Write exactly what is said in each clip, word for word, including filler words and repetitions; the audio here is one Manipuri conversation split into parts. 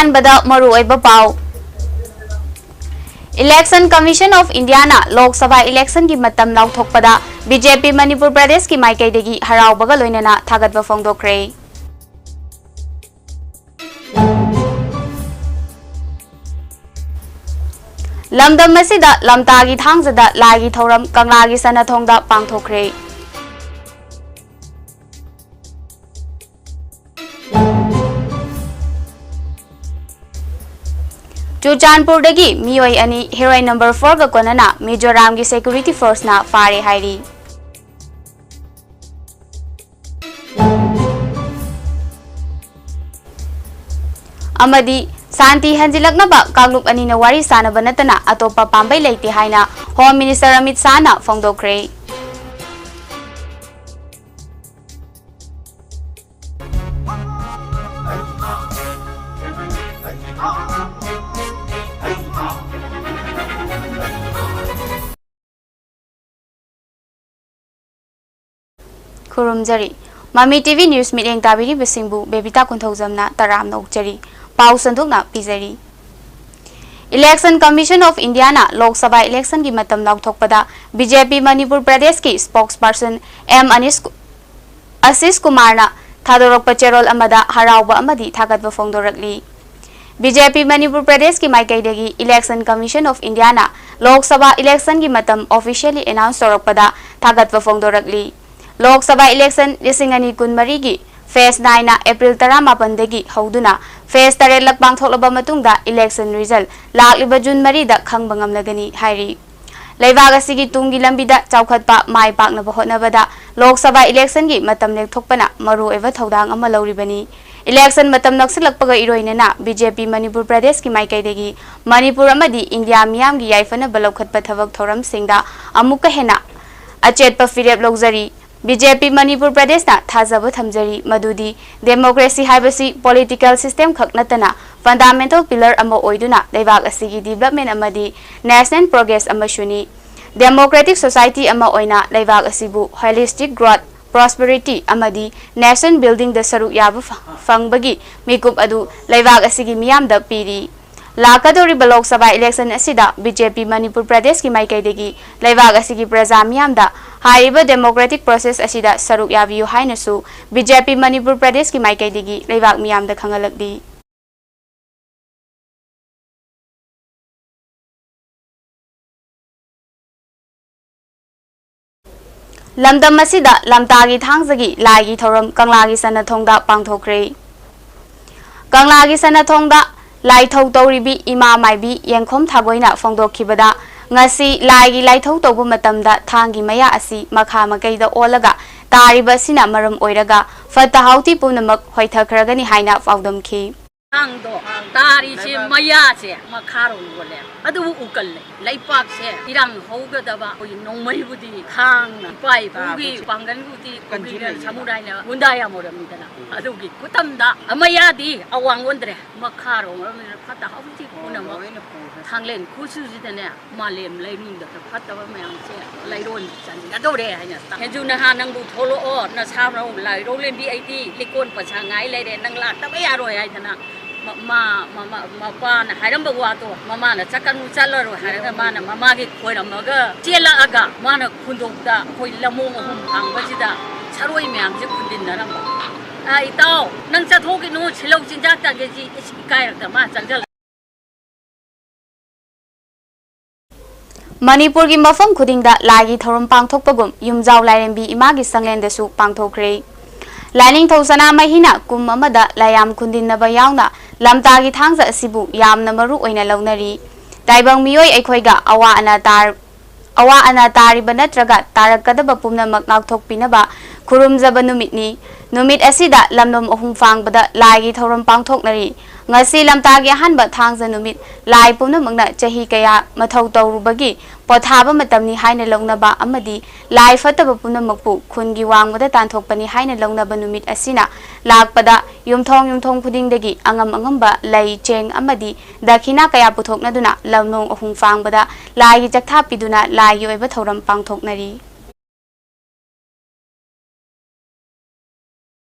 ꯑꯍꯥꯟꯕꯗ ꯃꯔꯨꯑꯣꯏꯕ ꯄꯥꯎ꯫ Election Commission of Indiaꯅ Lok Sabha electionꯒꯤ ꯃꯇꯝ ꯂꯥꯎꯊꯣꯛꯄꯗ BJP ꯃꯅꯤꯄꯨꯔ ꯄ꯭ꯔꯗꯦꯁꯀꯤ ꯃꯥꯏꯀꯩꯗꯒꯤ ꯍꯔꯥꯎꯕꯒ ꯂꯣꯏꯅꯅ ꯊꯥꯒꯠꯄ ꯐꯣꯡꯗꯣꯛꯈ꯭ꯔꯦ꯫ ꯂꯝꯗꯝ ꯑꯁꯤꯗ ꯂꯝꯇꯥꯒꯤ ꯊꯥꯡꯖꯗ ꯂꯥꯏꯒꯤ ꯊꯧꯔꯝ ꯀꯪꯂꯥꯒꯤ ꯁꯅꯥꯊꯣꯡꯗ ꯄꯥꯡꯊꯣꯛꯈ꯭ꯔꯦ꯫ ꯆꯨꯔꯆꯥꯟꯄꯨꯔꯗꯒꯤ ꯃꯤꯑꯣꯏ ꯑꯅꯤ heroin number fourꯒ ꯀꯣꯟꯅꯅ ꯃꯤꯖꯣꯔꯥꯝꯒꯤ security forceꯅ ꯐꯥꯔꯦ ꯍꯥꯏꯔꯤ꯫ ꯑꯃꯗꯤ ꯁꯥꯟꯇꯤ ꯍꯟꯖꯤꯜꯂꯛꯅꯕ ꯀꯥꯡꯂꯨꯞ ꯑꯅꯤꯅ ꯋꯥꯔꯤ ꯁꯥꯅꯕ ꯅꯠꯇꯅ ꯑꯇꯣꯞꯄ ꯄꯥꯝꯕꯩ ꯂꯩꯇꯦ ꯍꯥꯏꯅ Home Minister ꯑꯃꯤꯠ ꯁꯥꯍꯅ ꯐꯣꯡꯗꯣꯛꯈ꯭ꯔꯦ꯫ ꯈꯨꯔꯨꯝꯖꯔꯤ꯫ ꯃꯃꯤ TV news ꯃꯤꯠꯌꯦꯡ ꯇꯥꯕꯤꯔꯤꯕꯁꯤꯡꯕꯨ ꯕꯦꯕꯤꯇꯥ ꯀꯨꯟꯊꯧꯖꯝꯅ ꯇꯔꯥꯝꯅ ꯑꯣꯛꯆꯔꯤ꯫ ꯄꯥꯎ ꯁꯟꯗꯣꯛꯅ ꯄꯤꯖꯔꯤ꯫ Election Commission of Indiaꯅ Lok Sabha electionꯒꯤ ꯃꯇꯝ ꯂꯥꯎꯊꯣꯛꯄꯗ BJP ꯃꯅꯤꯄꯨꯔ ꯄ꯭ꯔꯗꯦꯁꯀꯤ spokesperson ꯑꯦꯝ ꯑꯅꯤꯁ ꯀꯨ-, ꯑꯁꯤꯁ ꯀꯨꯃꯥꯔꯅ ꯊꯥꯗꯣꯔꯛꯄ ꯆꯦꯔꯣꯜ ꯑꯃꯗ ꯍꯔꯥꯎꯕ ꯑꯃꯗꯤ ꯊꯥꯒꯠꯄ ꯐꯣꯡꯗꯣꯔꯛꯂꯤ꯫ BJP ꯃꯅꯤꯄꯨꯔ ꯄ꯭ꯔꯗꯦꯁꯀꯤ ꯃꯥꯏꯀꯩꯗꯒꯤ Election Commission of Indiaꯅ Lok Sabha electionꯒꯤ ꯃꯇꯝ officially announce ꯇꯧꯔꯛꯄꯗ ꯊꯥꯒꯠꯄ ꯐꯣꯡꯗꯣꯔꯛꯂꯤ꯫ ꯂꯣꯛ ꯁꯚꯥ election ꯂꯤꯁꯤꯡ ꯑꯅꯤ ꯀꯨꯟꯃꯔꯤꯒꯤ phase nineꯅ April ꯇꯔꯥꯃꯥꯄꯟꯗꯒꯤ ꯍꯧꯗꯨꯅ phase ꯇꯔꯦꯠꯂꯛ ꯄꯥꯡꯊꯣꯛꯂꯕ ꯃꯇꯨꯡꯗ election result ꯂꯥꯛꯂꯤꯕ June ꯃꯔꯤꯗ ꯈꯪꯕ ꯉꯝꯂꯒꯅꯤ ꯍꯥꯏꯔꯤ꯫ ꯂꯩꯕꯥꯛ ꯑꯁꯤꯒꯤ ꯇꯨꯡꯒꯤ ꯂꯝꯕꯤꯗ ꯆꯥꯎꯈꯠꯄ ꯃꯥꯏ ꯄꯥꯛꯅꯕ ꯍꯣꯠꯅꯕꯗ ꯂꯣꯛ ꯁꯚꯥ electionꯒꯤ ꯃꯇꯝ ꯂꯦꯞꯊꯣꯛꯄꯅ ꯃꯔꯨꯑꯣꯏꯕ ꯊꯧꯗꯥꯡ ꯑꯃ ꯂꯧꯔꯤꯕꯅꯤ꯫ Election ꯃꯇꯝ ꯅꯛꯁꯤꯜꯂꯛꯄꯒ ꯏꯔꯣꯏꯅꯅ BJP ꯃꯅꯤꯄꯨꯔ ꯄ꯭ꯔꯗꯦꯁꯀꯤ ꯃꯥꯏꯀꯩꯗꯒꯤ ꯃꯅꯤꯄꯨꯔ ꯑꯃꯗꯤ ꯏꯟꯗꯤꯌꯥ ꯃꯤꯌꯥꯝꯒꯤ ꯌꯥꯏꯐꯅꯕ ꯂꯧꯈꯠꯄ ꯊꯕꯛ ꯊꯧꯔꯝꯁꯤꯡꯗ ꯑꯃꯨꯛꯀ ꯍꯦꯟꯅ ꯑꯆꯦꯠꯄ ꯐꯤꯔꯦꯞ ꯂꯧꯖꯔꯤ꯫ BJP ꯃꯅꯤꯄꯨꯔ ꯄ꯭ꯔꯗꯦꯁꯅ ꯊꯥꯖꯕ ꯊꯝꯖꯔꯤ ꯃꯗꯨꯗꯤ democracy ꯍꯥꯏꯕꯁꯤ political system ꯈꯛ ꯅꯠꯇꯅ fundamental pillar ꯑꯃ ꯑꯣꯏꯗꯨꯅ ꯂꯩꯕꯥꯛ ꯑꯁꯤꯒꯤ development ꯑꯃꯗꯤ national progress ꯑꯃꯁꯨꯅꯤ꯫ Democratic society ꯑꯃ ꯑꯣꯏꯅ ꯂꯩꯕꯥꯛ ꯑꯁꯤꯕꯨ holistic growth, prosperity ꯑꯃꯗꯤ nation buildingꯗ ꯁꯔꯨꯛ ꯌꯥꯕ ꯐ-, ꯐꯪꯕꯒꯤ ꯃꯤꯀꯨꯞ ꯑꯗꯨ ꯂꯩꯕꯥꯛ ꯑꯁꯤꯒꯤ ꯃꯤꯌꯥꯝꯗ ꯄꯤꯔꯤ꯫ ꯂꯥꯛꯀꯗꯧꯔꯤꯕ ꯂꯣꯛ ꯁꯚꯥ election ꯑꯁꯤꯗ B J P ꯃꯅꯤꯄꯨꯔ ꯄ꯭ꯔꯗꯦꯁꯀꯤ ꯃꯥꯏꯀꯩꯗꯒꯤ ꯂꯩꯕꯥꯛ ꯑꯁꯤꯒꯤ ꯄ꯭ꯔꯖꯥ ꯃꯤꯌꯥꯝꯗ ꯍꯥꯏꯔꯤꯕ democratic process ꯑꯁꯤꯗ ꯁꯔꯨꯛ ꯌꯥꯕꯤꯌꯨ ꯍꯥꯏꯅꯁꯨ B J P ꯃꯅꯤꯄꯨꯔ ꯄ꯭ꯔꯗꯦꯁꯀꯤ ꯃꯥꯏꯀꯩꯗꯒꯤ ꯂꯩꯕꯥꯛ ꯃꯤꯌꯥꯝꯗ ꯈꯪꯍꯜꯂꯛꯂꯤ꯫ ꯂꯝꯗꯝ ꯑꯁꯤꯗ ꯂꯝꯇꯥꯒꯤ ꯊꯥꯡꯖꯒꯤ ꯂꯥꯏꯒꯤ ꯊꯧꯔꯝ ꯀꯪꯂꯥꯒꯤ ꯁꯅꯥꯊꯣꯡꯗ ꯄꯥꯡꯊꯣꯛꯈ꯭ꯔꯦ꯫ ꯀꯪꯂꯥꯒꯤ ꯁꯅꯥꯊꯣꯡꯗ ꯂꯥꯏꯊꯧ ꯇꯧꯔꯤꯕꯤ ꯏꯃꯥ ꯃꯥꯏꯕꯤ ꯌꯦꯡꯈꯣꯝ ꯊꯥꯒꯣꯏꯅ ꯐꯣꯡꯗꯣꯛꯈꯤꯕꯗ, ꯉꯁꯤ ꯂꯥꯏꯒꯤ ꯂꯥꯏꯊꯧ ꯇꯧꯕ ꯃꯇꯝꯗ ꯊꯥꯡꯒꯤ ꯃꯌꯥ ꯑꯁꯤ ꯃꯈꯥ ꯃꯀꯩꯗ ꯑꯣꯜꯂꯒ ꯇꯥꯔꯤꯕ ꯑꯁꯤꯅ ꯃꯔꯝ ꯑꯣꯏꯔꯒ ꯐꯠꯇ ꯍꯥꯎꯊꯤ ꯄꯨꯝꯅꯃꯛ ꯍꯣꯏꯊꯈ꯭ꯔꯒꯅꯤ ꯍꯥꯏꯅ ꯄꯥꯎꯗꯝꯈꯤ꯫ ꯊꯥꯡꯗꯣ ꯇꯥꯔꯤꯁꯦ ꯃꯌꯥꯁꯦ ꯃꯈꯥꯔꯣꯝ ꯑꯣꯜꯂꯦ꯫ ꯑꯗꯨꯕꯨ ꯎꯀꯜꯂꯦ꯫ ꯂꯩꯄꯥꯛꯁꯦ ꯏꯔꯥꯡ ꯍꯧꯒꯗꯕ ꯑꯩꯈꯣꯏꯒꯤ ꯅꯣꯡꯃꯩꯕꯨꯗꯤ ꯊꯥꯡꯅ ꯏꯄꯥ ꯏꯄꯨꯒꯤ ꯄꯥꯡꯒꯜꯕꯨꯗꯤ ꯀꯨꯀꯤꯅ ꯁꯃꯨꯔꯥꯏꯅ ꯒꯨꯟꯗꯥ ꯌꯥꯝ ꯑꯣꯏꯔꯝꯃꯤꯗꯅ꯫ ꯎꯝ꯫ ꯑꯗꯨꯒꯤ ꯈꯨꯇꯝꯗ ꯑꯃꯌꯥꯗꯤ ꯑꯋꯥꯡ ꯑꯣꯟꯗ꯭ꯔꯦ, ꯃꯈꯥꯔꯣꯝ ꯑꯣꯟꯕꯅꯤꯅ ꯐꯠꯇ ꯍꯥꯎꯊꯤ ꯄꯨꯝꯅꯃꯛ ꯂꯣꯏꯅ ꯄꯨꯈ꯭ꯔꯦ꯫ ꯊꯥꯡꯂꯦꯟ ꯈꯨꯠꯁꯨꯁꯤꯗꯅꯦ ꯃꯥꯂꯦꯝ ꯂꯩꯅꯨꯡꯗ ꯐꯠꯇꯕ ꯃꯌꯥꯝꯁꯦ ꯂꯩꯔꯣꯟ ꯆꯟꯒꯗꯧꯔꯦ ꯍꯥꯏꯅ ꯇ-, ꯍꯦꯟꯖꯨ ꯅꯍꯥ ꯅꯪꯕꯨ ꯊꯣꯛꯂꯛꯑꯣ, ꯅꯁꯥ ꯅꯧ ꯂꯥꯏꯔꯧ ꯂꯦꯝꯕꯤ, ꯑꯩꯗꯤ ꯂꯤꯀꯣꯟ ꯄꯟꯁꯥ ꯉꯥꯏ ꯂꯩꯔꯦ, ꯅꯪ ꯂꯥꯛꯇꯕ ꯌꯥꯔꯣꯏ ꯍꯥꯏꯗꯅ ꯃ-, ꯃꯥ-, ꯃꯃꯥ-, ꯃꯄꯥꯅ ꯍꯥꯏꯔꯝꯕ ꯋꯥꯗꯣ ꯃꯃꯥꯅ ꯆꯠꯀꯅꯨ ꯆꯠꯂꯔꯣꯏ ꯍꯥꯏꯔꯒ ꯃꯥꯅ ꯃꯃꯥꯒꯤ ꯈꯣꯏꯔꯝꯃꯒ ꯆꯦꯜꯂꯛꯑꯒ ꯃꯥꯅ ꯈꯨꯟꯗꯣꯛꯇ ꯑꯩꯈꯣꯏ ꯂꯝꯂꯣꯡ ꯑꯍꯨꯝ ꯍꯥꯡꯕꯁꯤꯗ ꯁꯔꯣꯏ ꯃꯌꯥꯝꯁꯦ ꯈꯨꯟꯗꯤꯟꯅꯔꯝꯕ꯫ "ꯑ, ꯏꯇꯥꯎ, ꯅꯪ ꯆꯠꯊꯣꯛꯈꯤꯅꯨ, ꯁꯤꯜꯍꯧ ꯆꯤꯟꯖꯥꯛ ꯇꯥꯒꯦꯁꯤ", ꯏꯁ, ꯏꯀꯥꯏꯔꯛꯇ ꯃꯥ ꯆꯪꯁꯤꯜꯂ ꯃꯅꯤꯄꯨꯔꯒꯤ ꯃꯐꯝ ꯈꯨꯗꯤꯡꯗ ꯂꯥꯏꯒꯤ ꯊꯧꯔꯝ ꯄꯥꯡꯊꯣꯛꯄꯒꯨꯝ ꯌꯨꯝꯖꯥꯎ ꯂꯥꯏꯔꯦꯝꯕꯤ ꯏꯃꯥꯒꯤ ꯁꯪꯂꯦꯟꯗꯁꯨ ꯄꯥꯡꯊꯣꯛꯈ꯭ꯔꯦ꯫ ꯂꯥꯏꯅꯤꯡꯊꯧ ꯁꯅꯥꯃꯍꯤꯅ ꯀꯨꯝ ꯑꯃꯗ ꯂꯥꯏꯌꯥꯝ ꯈꯨꯟꯗꯤꯟꯅꯕ ꯌꯥꯎꯅ ꯂꯝꯇꯥꯒꯤ ꯊꯥꯡꯖ ꯑꯁꯤꯕꯨ ꯌꯥꯝꯅ ꯃꯔꯨ ꯑꯣꯏꯅ ꯂꯧꯅꯔꯤ꯫ ꯇꯥꯏꯕꯪ ꯃꯤꯑꯣꯏ ꯑꯩꯈꯣꯏꯒ ꯑꯋꯥ ꯑꯅꯥ ꯇꯥꯔ-, ꯑꯋꯥ ꯑꯅꯥ ꯇꯥꯔꯤꯕ ꯅꯠꯇ꯭ꯔꯒ ꯇꯥꯔꯛꯀꯗꯕ ꯄꯨꯝꯅꯃꯛ ꯉꯥꯛꯊꯣꯛꯄꯤꯅꯕ ꯈꯨꯔꯨꯝꯖꯕ ꯅꯨꯃꯤꯠꯅꯤ꯫ ꯅꯨꯃꯤꯠ ꯑꯁꯤꯗ ꯂꯝꯗꯝ ꯑꯍꯨꯝ ꯐꯥꯡꯕꯗ ꯂꯥꯏꯒꯤ ꯊꯧꯔꯝ ꯄꯥꯡꯊꯣꯛꯅꯔꯤ꯫ ꯉꯁꯤ ꯂꯝꯇꯥꯒꯤ ꯑꯍꯥꯟꯕ ꯊꯥꯡꯖ ꯅꯨꯃꯤꯠ꯫ ꯂꯥꯏ ꯄꯨꯝꯅꯃꯛꯅ ꯆꯍꯤ ꯀꯌꯥ ꯃꯊꯧ ꯇꯧꯔꯨꯕꯒꯤ ꯄꯣꯊꯥꯕ ꯃꯇꯝꯅꯤ ꯍꯥꯏꯅ ꯂꯧꯅꯕ ꯑꯃꯗꯤ ꯂꯥꯏ ꯐꯠꯇꯕ ꯄꯨꯝꯅꯃꯛꯄꯨ ꯈꯨꯟꯒꯤ ꯋꯥꯡꯃꯗ ꯇꯥꯟꯊꯣꯛꯄꯅꯤ ꯍꯥꯏꯅ ꯂꯧꯅꯕ ꯅꯨꯃꯤꯠ ꯑꯁꯤꯅ ꯂꯥꯛꯄꯗ ꯌꯨꯝꯊꯣꯡ ꯌꯨꯝꯊꯣꯡ ꯈꯨꯗꯤꯡꯗꯒꯤ ꯑꯉꯝ ꯑꯉꯝꯕ ꯂꯩ, ꯆꯦꯡ ꯑꯃꯗꯤ ꯗꯈꯤꯅꯥ ꯀꯌꯥ ꯄꯨꯊꯣꯛꯅꯗꯨꯅ ꯂꯝꯂꯣꯡ ꯑꯍꯨꯝ ꯐꯥꯡꯕꯗ ꯂꯥꯏꯒꯤ ꯆꯥꯛꯊꯥ ꯄꯤꯗꯨꯅ ꯂꯥꯏꯒꯤ ꯑꯣꯏꯕ ꯊꯧꯔꯝ ꯄꯥꯡꯊꯣꯛꯅꯔꯤ꯫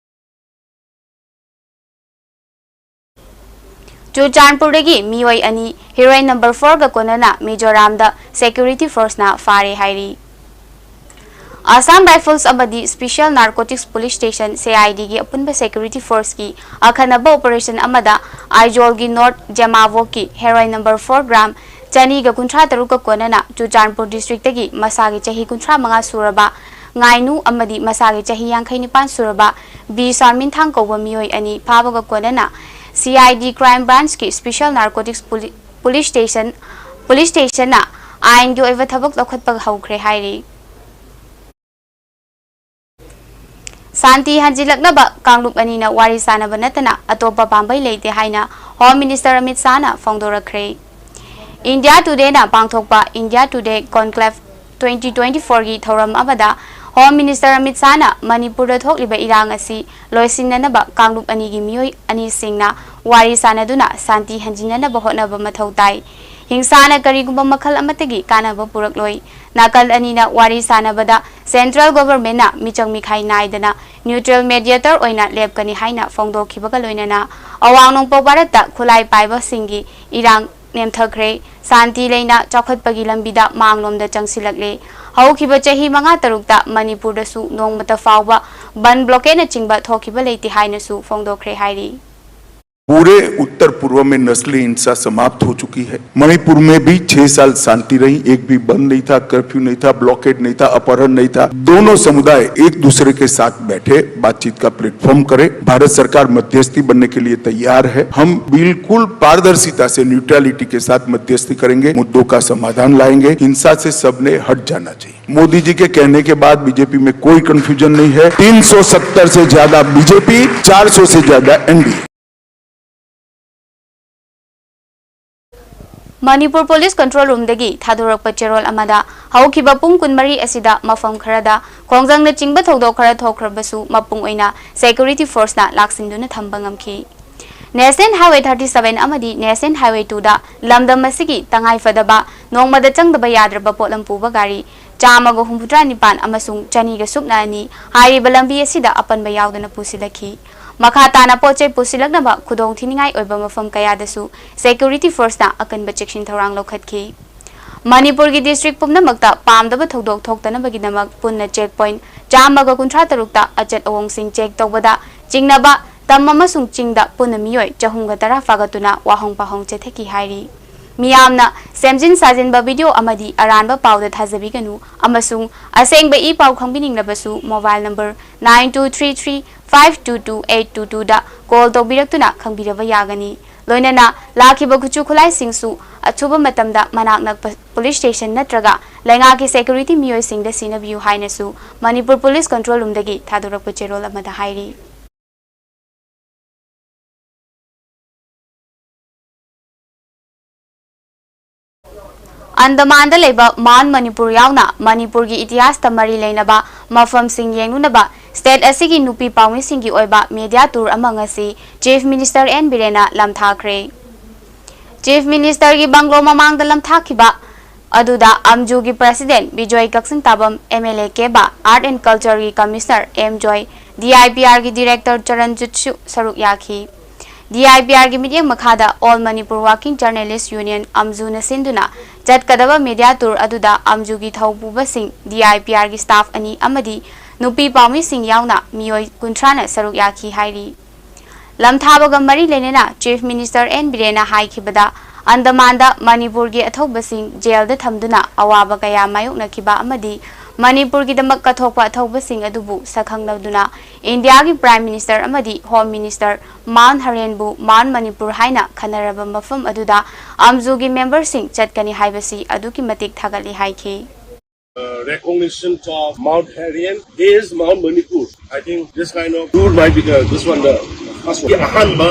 ꯆꯨꯔꯆꯥꯟꯄꯨꯔꯗꯒꯤ ꯃꯤꯑꯣꯏ ꯑꯅꯤ ꯍꯦꯔꯣꯏꯟ ꯅꯝꯕꯔ ꯐꯣꯔꯒ ꯀꯣꯟꯅꯅ ꯃꯤꯖꯣꯔꯥꯝꯗ ꯁꯦꯀ꯭ꯌꯨꯔꯤꯇꯤ ꯐꯣꯔꯁꯅ ꯐꯥꯔꯦ ꯍꯥꯏꯔꯤ꯫ ꯑꯁꯥꯝ ꯔꯥꯏꯐꯜꯁ ꯑꯃꯗꯤ special narcotics police station, C I ꯗꯤꯒꯤ ꯑꯄꯨꯟꯕ ꯁꯦꯀ꯭ꯌꯨꯔꯤꯇꯤ ꯐꯣꯔꯁꯀꯤ ꯑꯈꯟꯅꯕ ꯑꯣꯄꯔꯦꯁꯟ ꯑꯃꯗ ꯑꯥꯏꯖꯣꯜꯒꯤ ꯅꯣꯔꯠ ꯖꯦꯃꯥꯋꯣꯛꯀꯤ ꯍꯦꯔꯣꯏꯟ ꯅꯝꯕꯔ ꯐꯣꯔ ꯒ꯭ꯔꯥꯝ ꯆꯅꯤꯒ ꯀꯨꯟꯊ꯭ꯔꯥ ꯇꯔꯨꯛꯀ ꯀꯣꯟꯅꯅ ꯆꯨꯔꯆꯥꯟꯄꯨꯔ ꯗꯤꯁꯇ꯭ꯔꯤꯛꯇꯒꯤ ꯃꯁꯥꯒꯤ ꯆꯍꯤ ꯀꯨꯟꯊ꯭ꯔꯥ ꯃꯉꯥ ꯁꯨꯔꯕ ꯉꯥꯏꯅꯨ ꯑꯃꯗꯤ ꯃꯁꯥꯒꯤ ꯆꯍꯤ ꯌꯥꯡꯈꯩ ꯅꯤꯄꯥꯟ ꯁꯨꯔꯕ ꯕꯤ ꯁꯥꯔꯃꯤꯟꯊꯥꯡ ꯀꯧꯕ ꯃꯤꯑꯣꯏ ꯑꯅꯤ ꯐꯥꯕꯒ ꯀꯣꯟꯅꯅ ꯁꯤ ꯑꯥꯏ ꯗꯤ ꯀ꯭ꯔꯥꯏꯝ ꯕ꯭ꯔꯥꯟꯆꯀꯤ ꯁ꯭ꯄꯦꯁꯤꯌꯦꯜ ꯅꯥꯔꯀꯣꯇꯤꯛꯁ ꯄꯨꯂꯤ-, ꯄꯨꯂꯤꯁ ꯁ꯭ꯇꯦꯁꯟ, ꯄꯨꯂꯤꯁ ꯁ꯭ꯇꯦꯁꯟꯅ ꯑꯥꯏꯟꯒꯤ ꯑꯣꯏꯕ ꯊꯕꯛ ꯂꯧꯈꯠꯄ ꯍꯧꯈ꯭ꯔꯦ ꯍꯥꯏꯔꯤ꯫ ꯁꯥꯟꯇꯤ ꯍꯟꯖꯤꯜꯂꯛꯅꯕ ꯀꯥꯡꯂꯨꯞ ꯑꯅꯤꯅ ꯋꯥꯔꯤ ꯁꯥꯅꯕ ꯅꯠꯇꯅ ꯑꯇꯣꯞꯄ ꯄꯥꯝꯕꯩ ꯂꯩꯇꯦ ꯍꯥꯏꯅ ꯍꯣꯝ ꯃꯤꯅꯤꯁꯇꯔ ꯑꯃꯤꯠ ꯁꯥꯍꯅ ꯐꯣꯡꯗꯣꯔꯛꯈ꯭ꯔꯦ꯫ ꯏꯟꯗꯤꯌꯥ ꯇꯨꯗꯦꯅ ꯄꯥꯡꯊꯣꯛꯄ ꯏꯟꯗꯤꯌꯥ ꯇꯨꯗꯦ ꯀꯣꯟꯀ꯭ꯂꯦꯚ ꯇ꯭ꯋꯦꯟꯇꯤ ꯇ꯭ꯋꯦꯟꯇꯤ ꯐꯣꯔꯒꯤ ꯊꯧꯔꯝ ꯑꯃꯗ ꯍꯣꯝ ꯃꯤꯅꯤꯁꯇꯔ ꯑꯃꯤꯠ ꯁꯥꯍꯅ ꯃꯅꯤꯄꯨꯔꯗ ꯊꯣꯛꯂꯤꯕ ꯏꯔꯥꯡ ꯑꯁꯤ ꯂꯣꯏꯁꯤꯟꯅꯅꯕ ꯀꯥꯡꯂꯨꯞ ꯑꯅꯤꯒꯤ ꯃꯤꯑꯣꯏ ꯑꯅꯤꯁꯤꯡꯅ ꯋꯥꯔꯤ ꯁꯥꯅꯗꯨꯅ ꯁꯥꯟꯇꯤ ꯍꯟꯖꯤꯟꯅꯅꯕ ꯍꯣꯠꯅꯕ ꯃꯊꯧ ꯇꯥꯏ꯫ ꯍꯤꯡꯁꯥꯅ ꯀꯔꯤꯒꯨꯝꯕ ꯃꯈꯜ ꯑꯃꯠꯇꯒꯤ ꯀꯥꯟꯅꯕ ꯄꯨꯔꯛꯂꯣꯏ꯫ ꯅꯥꯀꯜ ꯑꯅꯤꯅ ꯋꯥꯔꯤ ꯁꯥꯅꯕꯗ ꯁꯦꯟꯇ꯭ꯔꯦꯜ ꯒꯣꯚꯔꯟꯃꯦꯟꯠꯅ ꯃꯤꯆꯪ ꯃꯤꯈꯥꯏ ꯅꯥꯏꯗꯅ ꯅ꯭ꯌꯨꯇ꯭ꯔꯦꯜ ꯃꯦꯗꯤꯌꯦꯇꯔ ꯑꯣꯏꯅ ꯂꯦꯞꯀꯅꯤ ꯍꯥꯏꯅ ꯐꯣꯡꯗꯣꯛꯈꯤꯕꯒ ꯂꯣꯏꯅꯅ ꯑꯋꯥꯡ ꯅꯣꯡꯄꯣꯛ ꯚꯥꯔꯠꯇ ꯈꯨꯠꯂꯥꯏ ꯄꯥꯏꯕꯁꯤꯡꯒꯤ ꯏꯔꯥꯡ ꯅꯦꯝꯊꯈ꯭ꯔꯦ꯫ ꯁꯥꯟꯇꯤ ꯂꯩꯅ ꯆꯥꯎꯈꯠꯄꯒꯤ ꯂꯝꯕꯤꯗ ꯃꯥꯡꯂꯣꯝꯗ ꯆꯪꯁꯤꯜꯂꯛꯂꯦ꯫ ꯍꯧꯈꯤꯕ ꯆꯍꯤ ꯃꯉꯥ ꯇꯔꯨꯛꯇ ꯃꯅꯤꯄꯨꯔꯗꯁꯨ ꯅꯣꯡꯃꯇ ꯐꯥꯎꯕ ꯕꯟ ꯕ꯭ꯂꯣꯀꯦꯠꯅꯆꯤꯡꯕ ꯊꯣꯛꯈꯤꯕ ꯂꯩꯇꯦ ꯍꯥꯏꯅꯁꯨ ꯐꯣꯡꯗꯣꯛꯈ꯭ꯔꯦ ꯍꯥꯏꯔꯤ꯫ पूरे उत्तर पूर्व में नस्ली हिंसा समाप्त हो चुकी है। मणिपुर में भी छह साल शांति रही, एक भी बंद नहीं था, कर्फ्यू नहीं था, ब्लॉकेड नहीं था, अपहरण नहीं था। दोनों समुदाय एक दूसरे के साथ बैठे बातचीत का प्लेटफॉर्म करें। भारत सरकार मध्यस्थी बनने के लिए तैयार है। हम बिल्कुल पारदर्शिता से, न्यूट्रलिटी के साथ मध्यस्थी करेंगे, मुद्दों का समाधान लाएंगे। हिंसा से सबने हट जाना चाहिए। मोदी जी के कहने के बाद बीजेपी में कोई कंफ्यूजन नहीं है। तीन सौ सत्तर से ज्यादा बीजेपी, चार सौ से ज्यादा एनडीए। ꯃꯅꯤꯄꯨꯔ ꯄꯨꯂꯤꯁ ꯀꯟꯇ꯭ꯔꯣꯜ ꯔꯨꯝꯗꯒꯤ ꯊꯥꯗꯣꯔꯛꯄ ꯆꯦꯔꯣꯜ ꯑꯃꯗ ꯍꯧꯈꯤꯕ ꯄꯨꯡ ꯀꯨꯟꯃꯔꯤ ꯑꯁꯤꯗ ꯃꯐꯝ ꯈꯔꯗ ꯈꯣꯡꯖꯪꯅꯆꯤꯡꯕ ꯊꯧꯗꯣꯛ ꯈꯔ ꯊꯣꯛꯈ꯭ꯔꯕꯁꯨ ꯃꯄꯨꯡ ꯑꯣꯏꯅ ꯁꯦꯀ꯭ꯌꯨꯔꯤꯇꯤ ꯐꯣꯔꯁꯅ ꯂꯥꯛꯁꯤꯟꯗꯨꯅ ꯊꯝꯕ ꯉꯝꯈꯤ꯫ ꯅꯦꯁꯅꯦꯜ ꯍꯥꯏꯋꯦ ꯊꯥꯔꯇꯤ ꯁꯚꯦꯟ ꯑꯃꯗꯤ ꯅꯦꯁꯅꯦꯜ ꯍꯥꯏꯋꯦ ꯇꯨꯗ ꯂꯝꯗꯝ ꯑꯁꯤꯒꯤ ꯇꯉꯥꯏ ꯐꯗꯕ ꯅꯣꯡꯃꯗ ꯆꯪꯗꯕ ꯌꯥꯗ꯭ꯔꯕ ꯄꯣꯠꯂꯝ ꯄꯨꯕ ꯒꯥꯔꯤ ꯆꯥꯝꯃꯒ ꯍꯨꯝꯐꯨꯇꯔꯥ ꯅꯤꯄꯥꯟ ꯑꯃꯁꯨꯡ ꯆꯅꯤꯒ ꯁꯨꯞꯅ ꯑꯅꯤ ꯍꯥꯏꯔꯤꯕ ꯂꯝꯕꯤ ꯑꯁꯤꯗ ꯑꯄꯟꯕ ꯌꯥꯎꯗꯅ ꯄꯨꯁꯤꯜꯂꯛꯈꯤ꯫ ꯃꯈꯥ ꯇꯥꯅ ꯄꯣꯠ ꯆꯩ ꯄꯨꯁꯤꯜꯂꯛꯅꯕ ꯈꯨꯗꯣꯡꯊꯤꯅꯤꯡꯉꯥꯏ ꯑꯣꯏꯕ ꯃꯐꯝ ꯀꯌꯥꯗꯁꯨ security forceꯅ ꯑꯀꯟꯕ ꯆꯦꯛꯁꯤꯟ ꯊꯧꯔꯥꯡ ꯂꯧꯈꯠꯈꯤ꯫ ꯃꯅꯤꯄꯨꯔꯒꯤ district ꯄꯨꯝꯅꯃꯛꯇ ꯄꯥꯝꯗꯕ ꯊꯧꯗꯣꯛ ꯊꯣꯛꯇꯅꯕꯒꯤꯗꯃꯛ ꯄꯨꯟꯅ check point ꯆꯥꯝꯃꯒ ꯀꯨꯟꯊ꯭ꯔꯥ ꯇꯔꯨꯛꯇ ꯑꯆꯠ ꯑꯋꯣꯡꯁꯤꯡ check ꯇꯧꯕꯗ ꯆꯤꯡꯅꯕ ꯇꯝ ꯑꯃꯁꯨꯡ ꯆꯤꯡꯗ ꯄꯨꯟꯅ ꯃꯤꯑꯣꯏ ꯆꯍꯨꯝꯒ ꯇꯔꯥ ꯐꯥꯒꯠꯇꯨꯅ ꯋꯥꯍꯪ ꯄꯥꯎꯍꯪ ꯆꯠꯊꯈꯤ ꯍꯥꯏꯔꯤ꯫ ꯃꯤꯌꯥꯝꯅ ꯁꯦꯝꯖꯤꯟ ꯁꯥꯖꯤꯟꯕ video ꯑꯃꯗꯤ ꯑꯔꯥꯟꯕ ꯄꯥꯎꯗ ꯊꯥꯖꯕꯤꯒꯅꯨ ꯑꯃꯁꯨꯡ ꯑꯁꯦꯡꯕ ꯏ ꯄꯥꯎ ꯈꯪꯕꯤꯅꯤꯡꯂꯕꯁꯨ mobile number nine two three three five two two eight two twoꯗ call ꯇꯧꯕꯤꯔꯛꯇꯨꯅ ꯈꯪꯕꯤꯔꯕ ꯌꯥꯒꯅꯤ꯫ ꯂꯣꯏꯅꯅ ꯂꯥꯛꯈꯤꯕ ꯈꯨꯠꯁꯨ ꯈꯨꯠꯂꯥꯏꯁꯤꯡꯁꯨ ꯑꯊꯨꯕ ꯃꯇꯝꯗ ꯃꯅꯥꯛ ꯅꯛꯄ police station ꯅꯠꯇ꯭ꯔꯒ ꯂꯩꯉꯥꯛꯀꯤ security ꯃꯤꯑꯣꯏꯁꯤꯡꯗ ꯁꯤꯟꯅꯕꯤꯌꯨ ꯍꯥꯏꯅꯁꯨ ꯃꯅꯤꯄꯨꯔ police control roomꯗꯒꯤ ꯊꯥꯗꯣꯔꯛꯄ ꯆꯦꯔꯣꯜ ꯑꯃꯗ ꯍꯥꯏꯔꯤ꯫ ꯑꯟꯗꯃꯥꯟꯗ ꯂꯩꯕ Mount ꯃꯅꯤꯄꯨꯔ ꯌꯥꯎꯅ ꯃꯅꯤꯄꯨꯔꯒꯤ ꯏꯇꯤꯍꯥꯁꯇ ꯃꯔꯤ ꯂꯩꯅꯕ ꯃꯐꯝꯁꯤꯡ ꯌꯦꯡꯂꯨꯅꯕ state ꯑꯁꯤꯒꯤ ꯅꯨꯄꯤ ꯄꯥꯎꯃꯤꯁꯤꯡꯒꯤ ꯑꯣꯏꯕ media tour ꯑꯃ ꯉꯁꯤ Chief Minister ꯑꯦꯟ ꯕꯤꯔꯦꯟꯅ ꯂꯝꯊꯥꯈ꯭ꯔꯦ꯫ Chief Ministerꯒꯤ bungalow ꯃꯃꯥꯡꯗ ꯂꯝꯊꯥꯈꯤꯕ ꯑꯗꯨꯗ ꯑꯝꯖꯨꯒꯤ President ꯕꯤꯖꯣꯏ ꯀꯛꯆꯤꯡꯇꯥꯕꯝ, MLA ꯀꯦꯕꯥ, Art and Cultureꯒꯤ Commissioner ꯑꯦꯝ ꯖꯣꯏ, DIPRꯒꯤ Director ꯆꯔꯟꯖꯤꯠꯁꯨ ꯁꯔꯨꯛ ꯌꯥꯈꯤ꯫ DIPRꯒꯤ ꯃꯤꯠꯌꯦꯡ ꯃꯈꯥꯗ All Manipur Working Journalist Union, ꯑꯝꯖꯨꯅ ꯁꯤꯟꯗꯨꯅ ꯆꯠꯀꯗꯕ media tour ꯑꯗꯨꯗ ꯑꯝꯖꯨꯒꯤ ꯊꯧꯄꯨꯕꯁꯤꯡ, DIPRꯒꯤ staff ꯑꯅꯤ ꯑꯃꯗꯤ ꯅꯨꯄꯤ ꯄꯥꯎꯃꯤꯁꯤꯡ ꯌꯥꯎꯅ ꯃꯤꯑꯣꯏ ꯀꯨꯟꯊ꯭ꯔꯥꯅ ꯁꯔꯨꯛ ꯌꯥꯈꯤ ꯍꯥꯏꯔꯤ꯫ ꯂꯝꯊꯥꯕꯒ ꯃꯔꯤ ꯂꯩꯅꯅ Chief Minister ꯑꯦꯟ ꯕꯤꯔꯦꯟꯅ ꯍꯥꯏꯈꯤꯕꯗ, ꯑꯟꯗꯃꯥꯟꯗ ꯃꯅꯤꯄꯨꯔꯒꯤ ꯑꯊꯧꯕꯁꯤꯡ jailꯗ ꯊꯝꯗꯨꯅ ꯑꯋꯥꯕ ꯀꯌꯥ ꯃꯥꯌꯣꯛꯅꯈꯤꯕ ꯑꯃꯗꯤ ꯃꯅꯤꯄꯨꯔꯒꯤꯗꯃꯛ ꯀꯠꯊꯣꯛꯄ ꯑꯊꯧꯕꯁꯤꯡ ꯑꯗꯨꯕꯨ ꯁꯛꯈꯪꯅꯗꯨꯅ ꯏꯟꯗꯤꯌꯥꯒꯤ Prime Minister ꯑꯃꯗꯤ Home Minister Mount ꯍꯔꯦꯟꯕꯨ Mount Manipur ꯍꯥꯏꯅ ꯈꯟꯅꯔꯕ ꯃꯐꯝ ꯑꯗꯨꯗ ꯑꯝꯖꯨꯒꯤ memberꯁꯤꯡ ꯆꯠꯀꯅꯤ ꯍꯥꯏꯕꯁꯤ ꯑꯗꯨꯛꯀꯤ ꯃꯇꯤꯛ ꯊꯥꯒꯠꯂꯤ ꯍꯥꯏꯈꯤ꯫ Uh, recognition of Mount Harian is Mount Manipur. I think this kind of tour might be the, this one the first one. ꯑꯍꯥꯟꯕ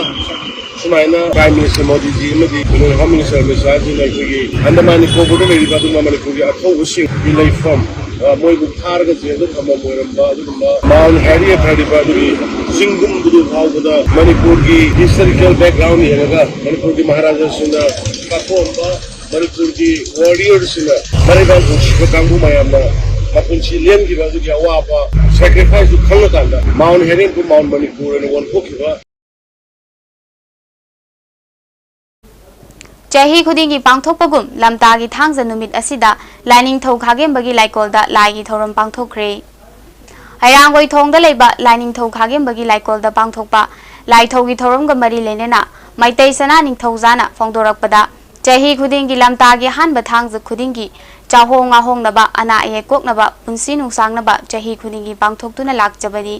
ꯁꯨꯃꯥꯏꯅ Prime Minister ꯃꯣꯗꯤꯖꯤ ꯑꯃꯗꯤ Home Minister ꯑꯃꯤꯠ ꯁꯥꯍꯖꯤꯅ ꯑꯩꯈꯣꯏꯒꯤ ꯑꯟꯗꯃꯥꯟ ꯅꯤꯀꯣꯕꯔꯗ ꯂꯩꯔꯤꯕ ꯑꯗꯨꯒꯨꯝꯕ ꯃꯅꯤꯄꯨꯔꯒꯤ ꯑꯊꯧꯕꯁꯤꯡꯒꯤ ꯂꯩꯐꯝ, ꯑ, ꯃꯣꯏꯕꯨ ꯐꯥꯔꯒ jailꯗ ꯊꯝꯃꯝ ꯑꯣꯏꯔꯝꯕ ꯑꯗꯨꯒꯨꯝꯕ Mount Harian ꯍꯥꯏꯔꯤꯕ ꯑꯗꯨꯒꯤ ꯆꯤꯡꯒꯨꯝꯕꯗꯨ ꯐꯥꯎꯕꯗ ꯃꯅꯤꯄꯨꯔꯒꯤ historical background ꯌꯦꯡꯉꯒ ꯃꯅꯤꯄꯨꯔꯒꯤ ꯃꯍꯥꯔꯥꯖꯥꯁꯤꯡꯅ ꯀꯥꯊꯣꯛꯑꯝꯕ ꯃꯅꯤꯄꯨꯔꯒꯤ warriorꯁꯤꯡꯅ ꯃꯔꯩꯕꯥꯛ ꯅꯨꯡꯁꯤꯕ ꯀꯥꯡꯕꯨ ꯃꯌꯥꯝꯅ ꯃꯄꯨꯟꯁꯤ ꯂꯦꯟꯈꯤꯕ ꯑꯗꯨꯒꯤ ꯑꯋꯥꯕ, sacrifice ꯇꯨ ꯈꯪꯉꯀꯥꯟꯗ Mount Herring to Mount Manipur ꯑꯣꯏꯅ ꯑꯣꯟꯊꯣꯛꯈꯤꯕ꯫ ꯆꯍꯤ ꯈꯨꯗꯤꯡꯒꯤ ꯄꯥꯡꯊꯣꯛꯄꯒꯨꯝ ꯂꯝꯇꯥꯒꯤ ꯊꯥꯡꯖ ꯅꯨꯃꯤꯠ ꯑꯁꯤꯗ ꯂꯥꯏꯅꯤꯡꯊꯧ ꯈꯥꯒꯦꯝꯕꯒꯤ ꯂꯥꯏꯀꯣꯜꯗ ꯂꯥꯏꯒꯤ ꯊꯧꯔꯝ ꯄꯥꯡꯊꯣꯛꯈ꯭ꯔꯦ꯫ ꯍꯩꯔꯥꯡꯒꯣꯏꯊꯣꯡꯗ ꯂꯩꯕ ꯂꯥꯏꯅꯤꯡꯊꯧ ꯈꯥꯒꯦꯝꯕꯒꯤ ꯂꯥꯏꯀꯣꯜꯗ ꯄꯥꯡꯊꯣꯛꯄ ꯂꯥꯏꯊꯧꯒꯤ ꯊꯧꯔꯝꯒ ꯃꯔꯤ ꯂꯩꯅꯅ ꯃꯩꯇꯩ ꯁꯅꯥ ꯅꯤꯡꯊꯧꯖꯥꯅ ꯐꯣꯡꯗꯣꯔꯛꯄꯗ, ꯆꯍꯤ ꯈꯨꯗꯤꯡꯒꯤ ꯂꯝꯇꯥꯒꯤ ꯑꯍꯥꯟꯕ ꯊꯥꯡꯖ ꯈꯨꯗꯤꯡꯒꯤ ꯆꯥꯍꯣꯡ ꯉꯥꯍꯣꯡꯅꯕ, ꯑꯅꯥ ꯑꯌꯦꯛ ꯀꯣꯛꯅꯕ, ꯄꯨꯟꯁꯤ ꯅꯨꯡꯁꯥꯡꯅꯕ ꯆꯍꯤ ꯈꯨꯗꯤꯡꯒꯤ ꯄꯥꯡꯊꯣꯛꯇꯨꯅ ꯂꯥꯛꯆꯕꯅꯤ꯫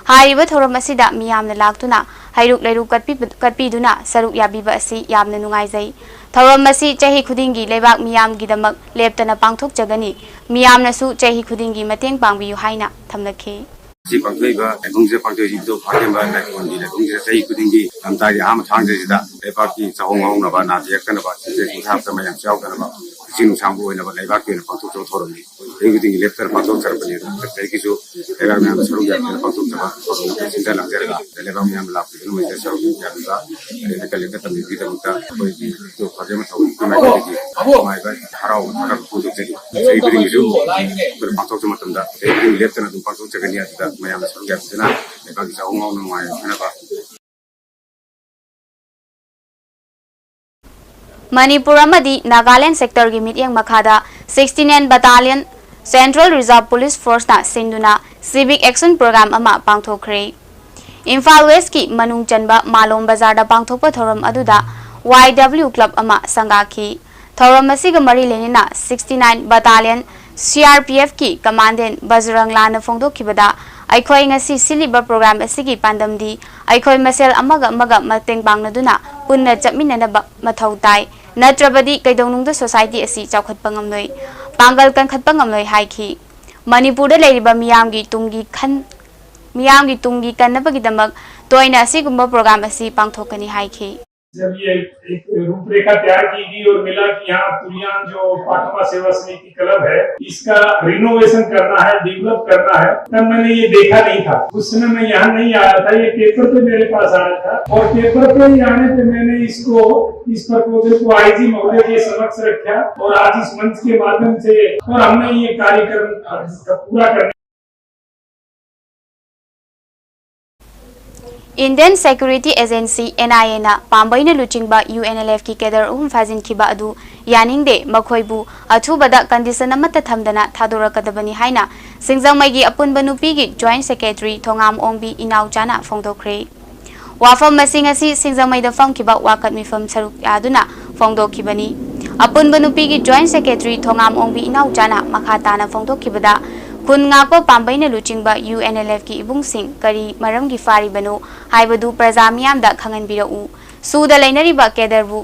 ꯍꯥꯏꯔꯤꯕ ꯊꯧꯔꯝ ꯑꯁꯤꯗ ꯃꯤꯌꯥꯝꯅ ꯂꯥꯛꯇꯨꯅ ꯍꯩꯔꯨꯛ ꯂꯩꯔꯨꯛ ꯀꯠꯄꯤꯕ-, ꯀꯠꯄꯤꯗꯨꯅ ꯁꯔꯨꯛ ꯌꯥꯕꯤꯕ ꯑꯁꯤ ꯌꯥꯝꯅ ꯅꯨꯡꯉꯥꯏꯖꯩ꯫ ꯊꯧꯔꯝ ꯑꯁꯤ ꯆꯍꯤ ꯈꯨꯗꯤꯡꯒꯤ ꯂꯩꯕꯥꯛ ꯃꯤꯌꯥꯝꯒꯤꯗꯃꯛ ꯂꯦꯞꯇꯅ ꯄꯥꯡꯊꯣꯛꯆꯒꯅꯤ꯫ ꯃꯤꯌꯥꯝꯅꯁꯨ ꯆꯍꯤ ꯈꯨꯗꯤꯡꯒꯤ ꯃꯇꯦꯡ ꯄꯥꯡꯕꯤꯌꯨ ꯍꯥꯏꯅ ꯊꯝꯂꯛꯈꯤ꯫ ꯁꯤ ꯄꯥꯡꯊꯣꯛꯏꯕ ꯂꯥꯏꯐꯝꯁꯤꯗ ꯄꯥꯡꯊꯣꯛꯏꯁꯤ ꯏꯕꯨꯙꯧ ꯈꯥꯒꯦꯝꯕ ꯂꯥꯏꯀꯣꯟꯒꯤ ꯂꯥꯏꯐꯝꯁꯤꯗ ꯆꯍꯤ ꯈꯨꯗꯤꯡꯒꯤ ꯂꯝꯇꯥꯒꯤ ꯑꯍꯥꯟꯕ ꯊꯥꯡꯖꯁꯤꯗ ꯂꯩꯕꯥꯛꯀꯤ ꯆꯥꯍꯣꯡ ꯉꯥꯍꯣꯡꯅꯕ, ꯅꯥꯗ ꯌꯦꯛꯇꯅꯕ, ꯁꯤꯟꯖꯦ ꯆꯨꯊꯥꯞꯇ ꯃꯌꯥꯝ ꯌꯥꯎꯗꯅꯕ, ꯄꯨꯟꯁꯤ ꯅꯨꯡꯁꯥꯡꯕ ꯑꯣꯏꯅꯕ ꯂꯩꯕꯥꯛꯀꯤ ꯑꯣꯏꯅ ꯄꯥꯡꯊꯣꯛꯆꯕ ꯊꯧꯔꯝꯅꯤ꯫ ꯆꯍꯤ ꯈꯨꯗꯤꯡꯒꯤ ꯂꯦꯞꯇꯅ ꯄꯥꯡꯊꯣꯛꯆꯔꯛꯄꯅꯤ꯫ ꯍꯟꯗꯛ ꯆꯍꯤꯒꯤꯁꯨ ꯂꯩꯕꯥꯛ ꯃꯌꯥꯝꯅ ꯁꯔꯨꯛ ꯌꯥꯗꯨꯅ ꯄꯥꯡꯊꯣꯛꯆꯕ ꯊꯧꯔꯝ ꯁꯤꯟꯖ ꯂꯥꯡꯖꯔꯒ ꯂꯩꯕꯥꯛ ꯃꯌꯥꯝꯅ ꯂꯥꯛꯄꯤꯗꯨꯅ ꯃꯁꯤꯗ ꯁꯔꯨꯛ ꯌꯥꯕꯤꯕ, ꯑꯗꯩ ꯍꯦꯛꯇ ꯂꯦꯞꯇ ꯇꯝꯕꯤꯕꯒꯤꯗꯃꯛꯇ ꯑꯩꯈꯣꯏꯒꯤ ꯏꯕꯨꯙꯧ ꯈꯥꯒꯦꯝꯕ ꯊꯧꯒꯜꯒꯤ ꯃꯥꯏꯀꯩꯗꯒꯤ ꯅꯨꯡꯉꯥꯏꯕ ꯍꯔꯥꯎꯕ ꯊꯥꯒꯠꯄ ꯐꯣꯡꯗꯣꯛꯆꯔꯤ꯫ ꯆꯍꯤ ꯈꯨꯗꯤꯡꯒꯤꯁꯨ ꯑꯩꯈꯣꯏꯅ ꯄꯥꯡꯊꯣꯛꯆꯕ ꯃꯇꯝꯗ ꯆꯍꯤ ꯈꯨꯗꯤꯡꯒꯤ ꯂꯦꯞꯇꯅ ꯑꯗꯨꯝ ꯄꯥꯡꯊꯣꯛꯆꯒꯅꯤ꯫ ꯑꯗꯨꯗ ꯃꯌꯥꯝꯅ ꯁꯔꯨꯛ ꯌꯥꯕꯤꯗꯨꯅ ꯂꯩꯕꯥꯛꯀꯤ ꯆꯥꯍꯣꯡ ꯉꯥꯍꯣꯡꯅ ꯅꯨꯡꯉꯥꯏ ꯌꯥꯏꯐꯅꯕ꯫ ꯃꯅꯤꯄꯨꯔ ꯑꯃꯗꯤ ꯅꯥꯒꯥꯂꯦꯟ ꯁꯦꯛꯇꯔꯒꯤ ꯃꯤꯠꯌꯦꯡ ꯃꯈꯥꯗ sixty nine Battalion Central Reserve Police Force ꯅ ꯁꯤꯟꯗꯨꯅ civic action program ꯑꯃ ꯄꯥꯡꯊꯣꯛꯈ꯭ꯔꯦ꯫ ꯏꯝꯐꯥꯜ ꯋꯦꯁꯀꯤ ꯃꯅꯨꯡ ꯆꯟꯕ ꯃꯥꯂꯣꯝ ꯕꯖꯥꯔꯗ ꯄꯥꯡꯊꯣꯛꯄ ꯊꯧꯔꯝ ꯑꯗꯨꯗ Y W club ꯑꯃ ꯁꯪꯒꯥꯈꯤ꯫ ꯊꯧꯔꯝ ꯑꯁꯤꯒ ꯃꯔꯤ ꯂꯩꯅꯅ sixty nine Battalion C R P F ꯀꯤ Commandant ꯕꯖꯔꯪ ꯂꯥꯟꯅ ꯐꯣꯡꯗꯣꯛꯈꯤꯕꯗ, ꯑꯩꯈꯣꯏ ꯉꯁꯤ ꯁꯤꯜꯂꯤꯕ program ꯑꯁꯤꯒꯤ ꯄꯥꯟꯗꯝꯗꯤ ꯑꯩꯈꯣꯏ ꯃꯁꯦꯜ ꯑꯃꯒ ꯑꯃꯒ ꯃꯇꯦꯡ ꯄꯥꯡꯅꯗꯨꯅ ꯄꯨꯟꯅ ꯆꯠꯃꯤꯟꯅꯅꯕ ꯃꯊꯧ ꯇꯥꯏ, ꯅꯠꯇ꯭ꯔꯕꯗꯤ ꯀꯩꯗꯧꯅꯨꯡꯗ society ꯑꯁꯤ ꯆꯥꯎꯈꯠꯄ ꯉꯝꯂꯣꯏ, ꯄꯥꯡꯒꯜ ꯀꯟꯈꯠꯄ ꯉꯝꯂꯣꯏ ꯍꯥꯏꯈꯤ꯫ ꯃꯅꯤꯄꯨꯔꯗ ꯂꯩꯔꯤꯕ ꯃꯤꯌꯥꯝꯒꯤ ꯇꯨꯡꯒꯤ ꯈꯟ-, ꯃꯤꯌꯥꯝꯒꯤ ꯇꯨꯡꯒꯤ ꯀꯟꯅꯕꯒꯤꯗꯃꯛ ꯇꯣꯏꯅ ꯑꯁꯤꯒꯨꯝꯕ program ꯑꯁꯤ ꯄꯥꯡꯊꯣꯛꯀꯅꯤ ꯍꯥꯏꯈꯤ꯫ जब ये एक रूपरेखा तैयार की गई और मिला कि यहाँ तुलियान जो पाठमा सेवा समिति क्लब है, इसका रिनोवेशन करना है, डेवलप करना है, तब मैंने ये देखा नहीं था। उस समय मैं यहाँ नहीं आया था, ये पेपर पे मेरे पास आया था और पेपर पे ही आने पे मैंने इसको, इस प्रपोजल को आईजी महोदय के समक्ष रखा और आज इस मंच के माध्यम से, और हमने ये कार्यक्रम पूरा करने Indian Security Agency, N I A, ꯅ ꯄꯥꯝꯕꯩꯅ ꯂꯨꯆꯤꯡꯕ U N L F ꯀꯤ cadre ꯑꯍꯨꯝ ꯐꯥꯖꯤꯟꯈꯤꯕ ꯑꯗꯨ ꯌꯥꯅꯤꯡꯗꯦ, ꯃꯈꯣꯏꯕꯨ ꯑꯊꯨꯕꯗ condition ꯑꯃꯠꯇ ꯊꯝꯗꯅ ꯊꯥꯗꯣꯔꯛꯀꯗꯕꯅꯤ ꯍꯥꯏꯅ ꯁꯤꯡꯖꯃꯩꯒꯤ ꯑꯄꯨꯟꯕ ꯅꯨꯄꯤꯒꯤ Joint Secretary ꯊꯣꯉꯥꯝ ꯑꯣꯡꯕꯤ ꯏꯅꯥꯎꯆꯥꯅ ꯐꯣꯡꯗꯣꯛꯈ꯭ꯔꯦ꯫ ꯋꯥꯐꯝ ꯑꯁꯤ ꯉꯁꯤ ꯁꯤꯡꯖꯃꯩꯗ ꯐꯝꯈꯤꯕ ꯋꯥꯀꯠ ꯃꯤꯐꯝ ꯁꯔꯨꯛ ꯌꯥꯗꯨꯅ ꯐꯣꯡꯗꯣꯛꯈꯤꯕꯅꯤ꯫ ꯑꯄꯨꯟꯕ ꯅꯨꯄꯤꯒꯤ Joint Secretary ꯊꯣꯉꯥꯝ ꯑꯣꯡꯕꯤ ꯏꯅꯥꯎꯆꯥꯅ ꯃꯈꯥ ꯇꯥꯅ ꯐꯣꯡꯗꯣꯛꯈꯤꯕꯗ, ꯈꯨꯟ ꯉꯥꯛꯄ ꯄꯥꯝꯕꯩꯅ ꯂꯨꯆꯤꯡꯕ U N L F ꯀꯤ ꯏꯕꯨꯡꯁꯤꯡ ꯀꯔꯤ ꯃꯔꯝꯒꯤ ꯐꯥꯔꯤꯕꯅꯣ ꯍꯥꯏꯕꯗꯨ ꯄ꯭ꯔꯖꯥ ꯃꯤꯌꯥꯝꯗ ꯈꯪꯍꯟꯕꯤꯔꯛꯎ꯫ ꯁꯨꯗ ꯂꯩꯅꯔꯤꯕ cadre ꯕꯨ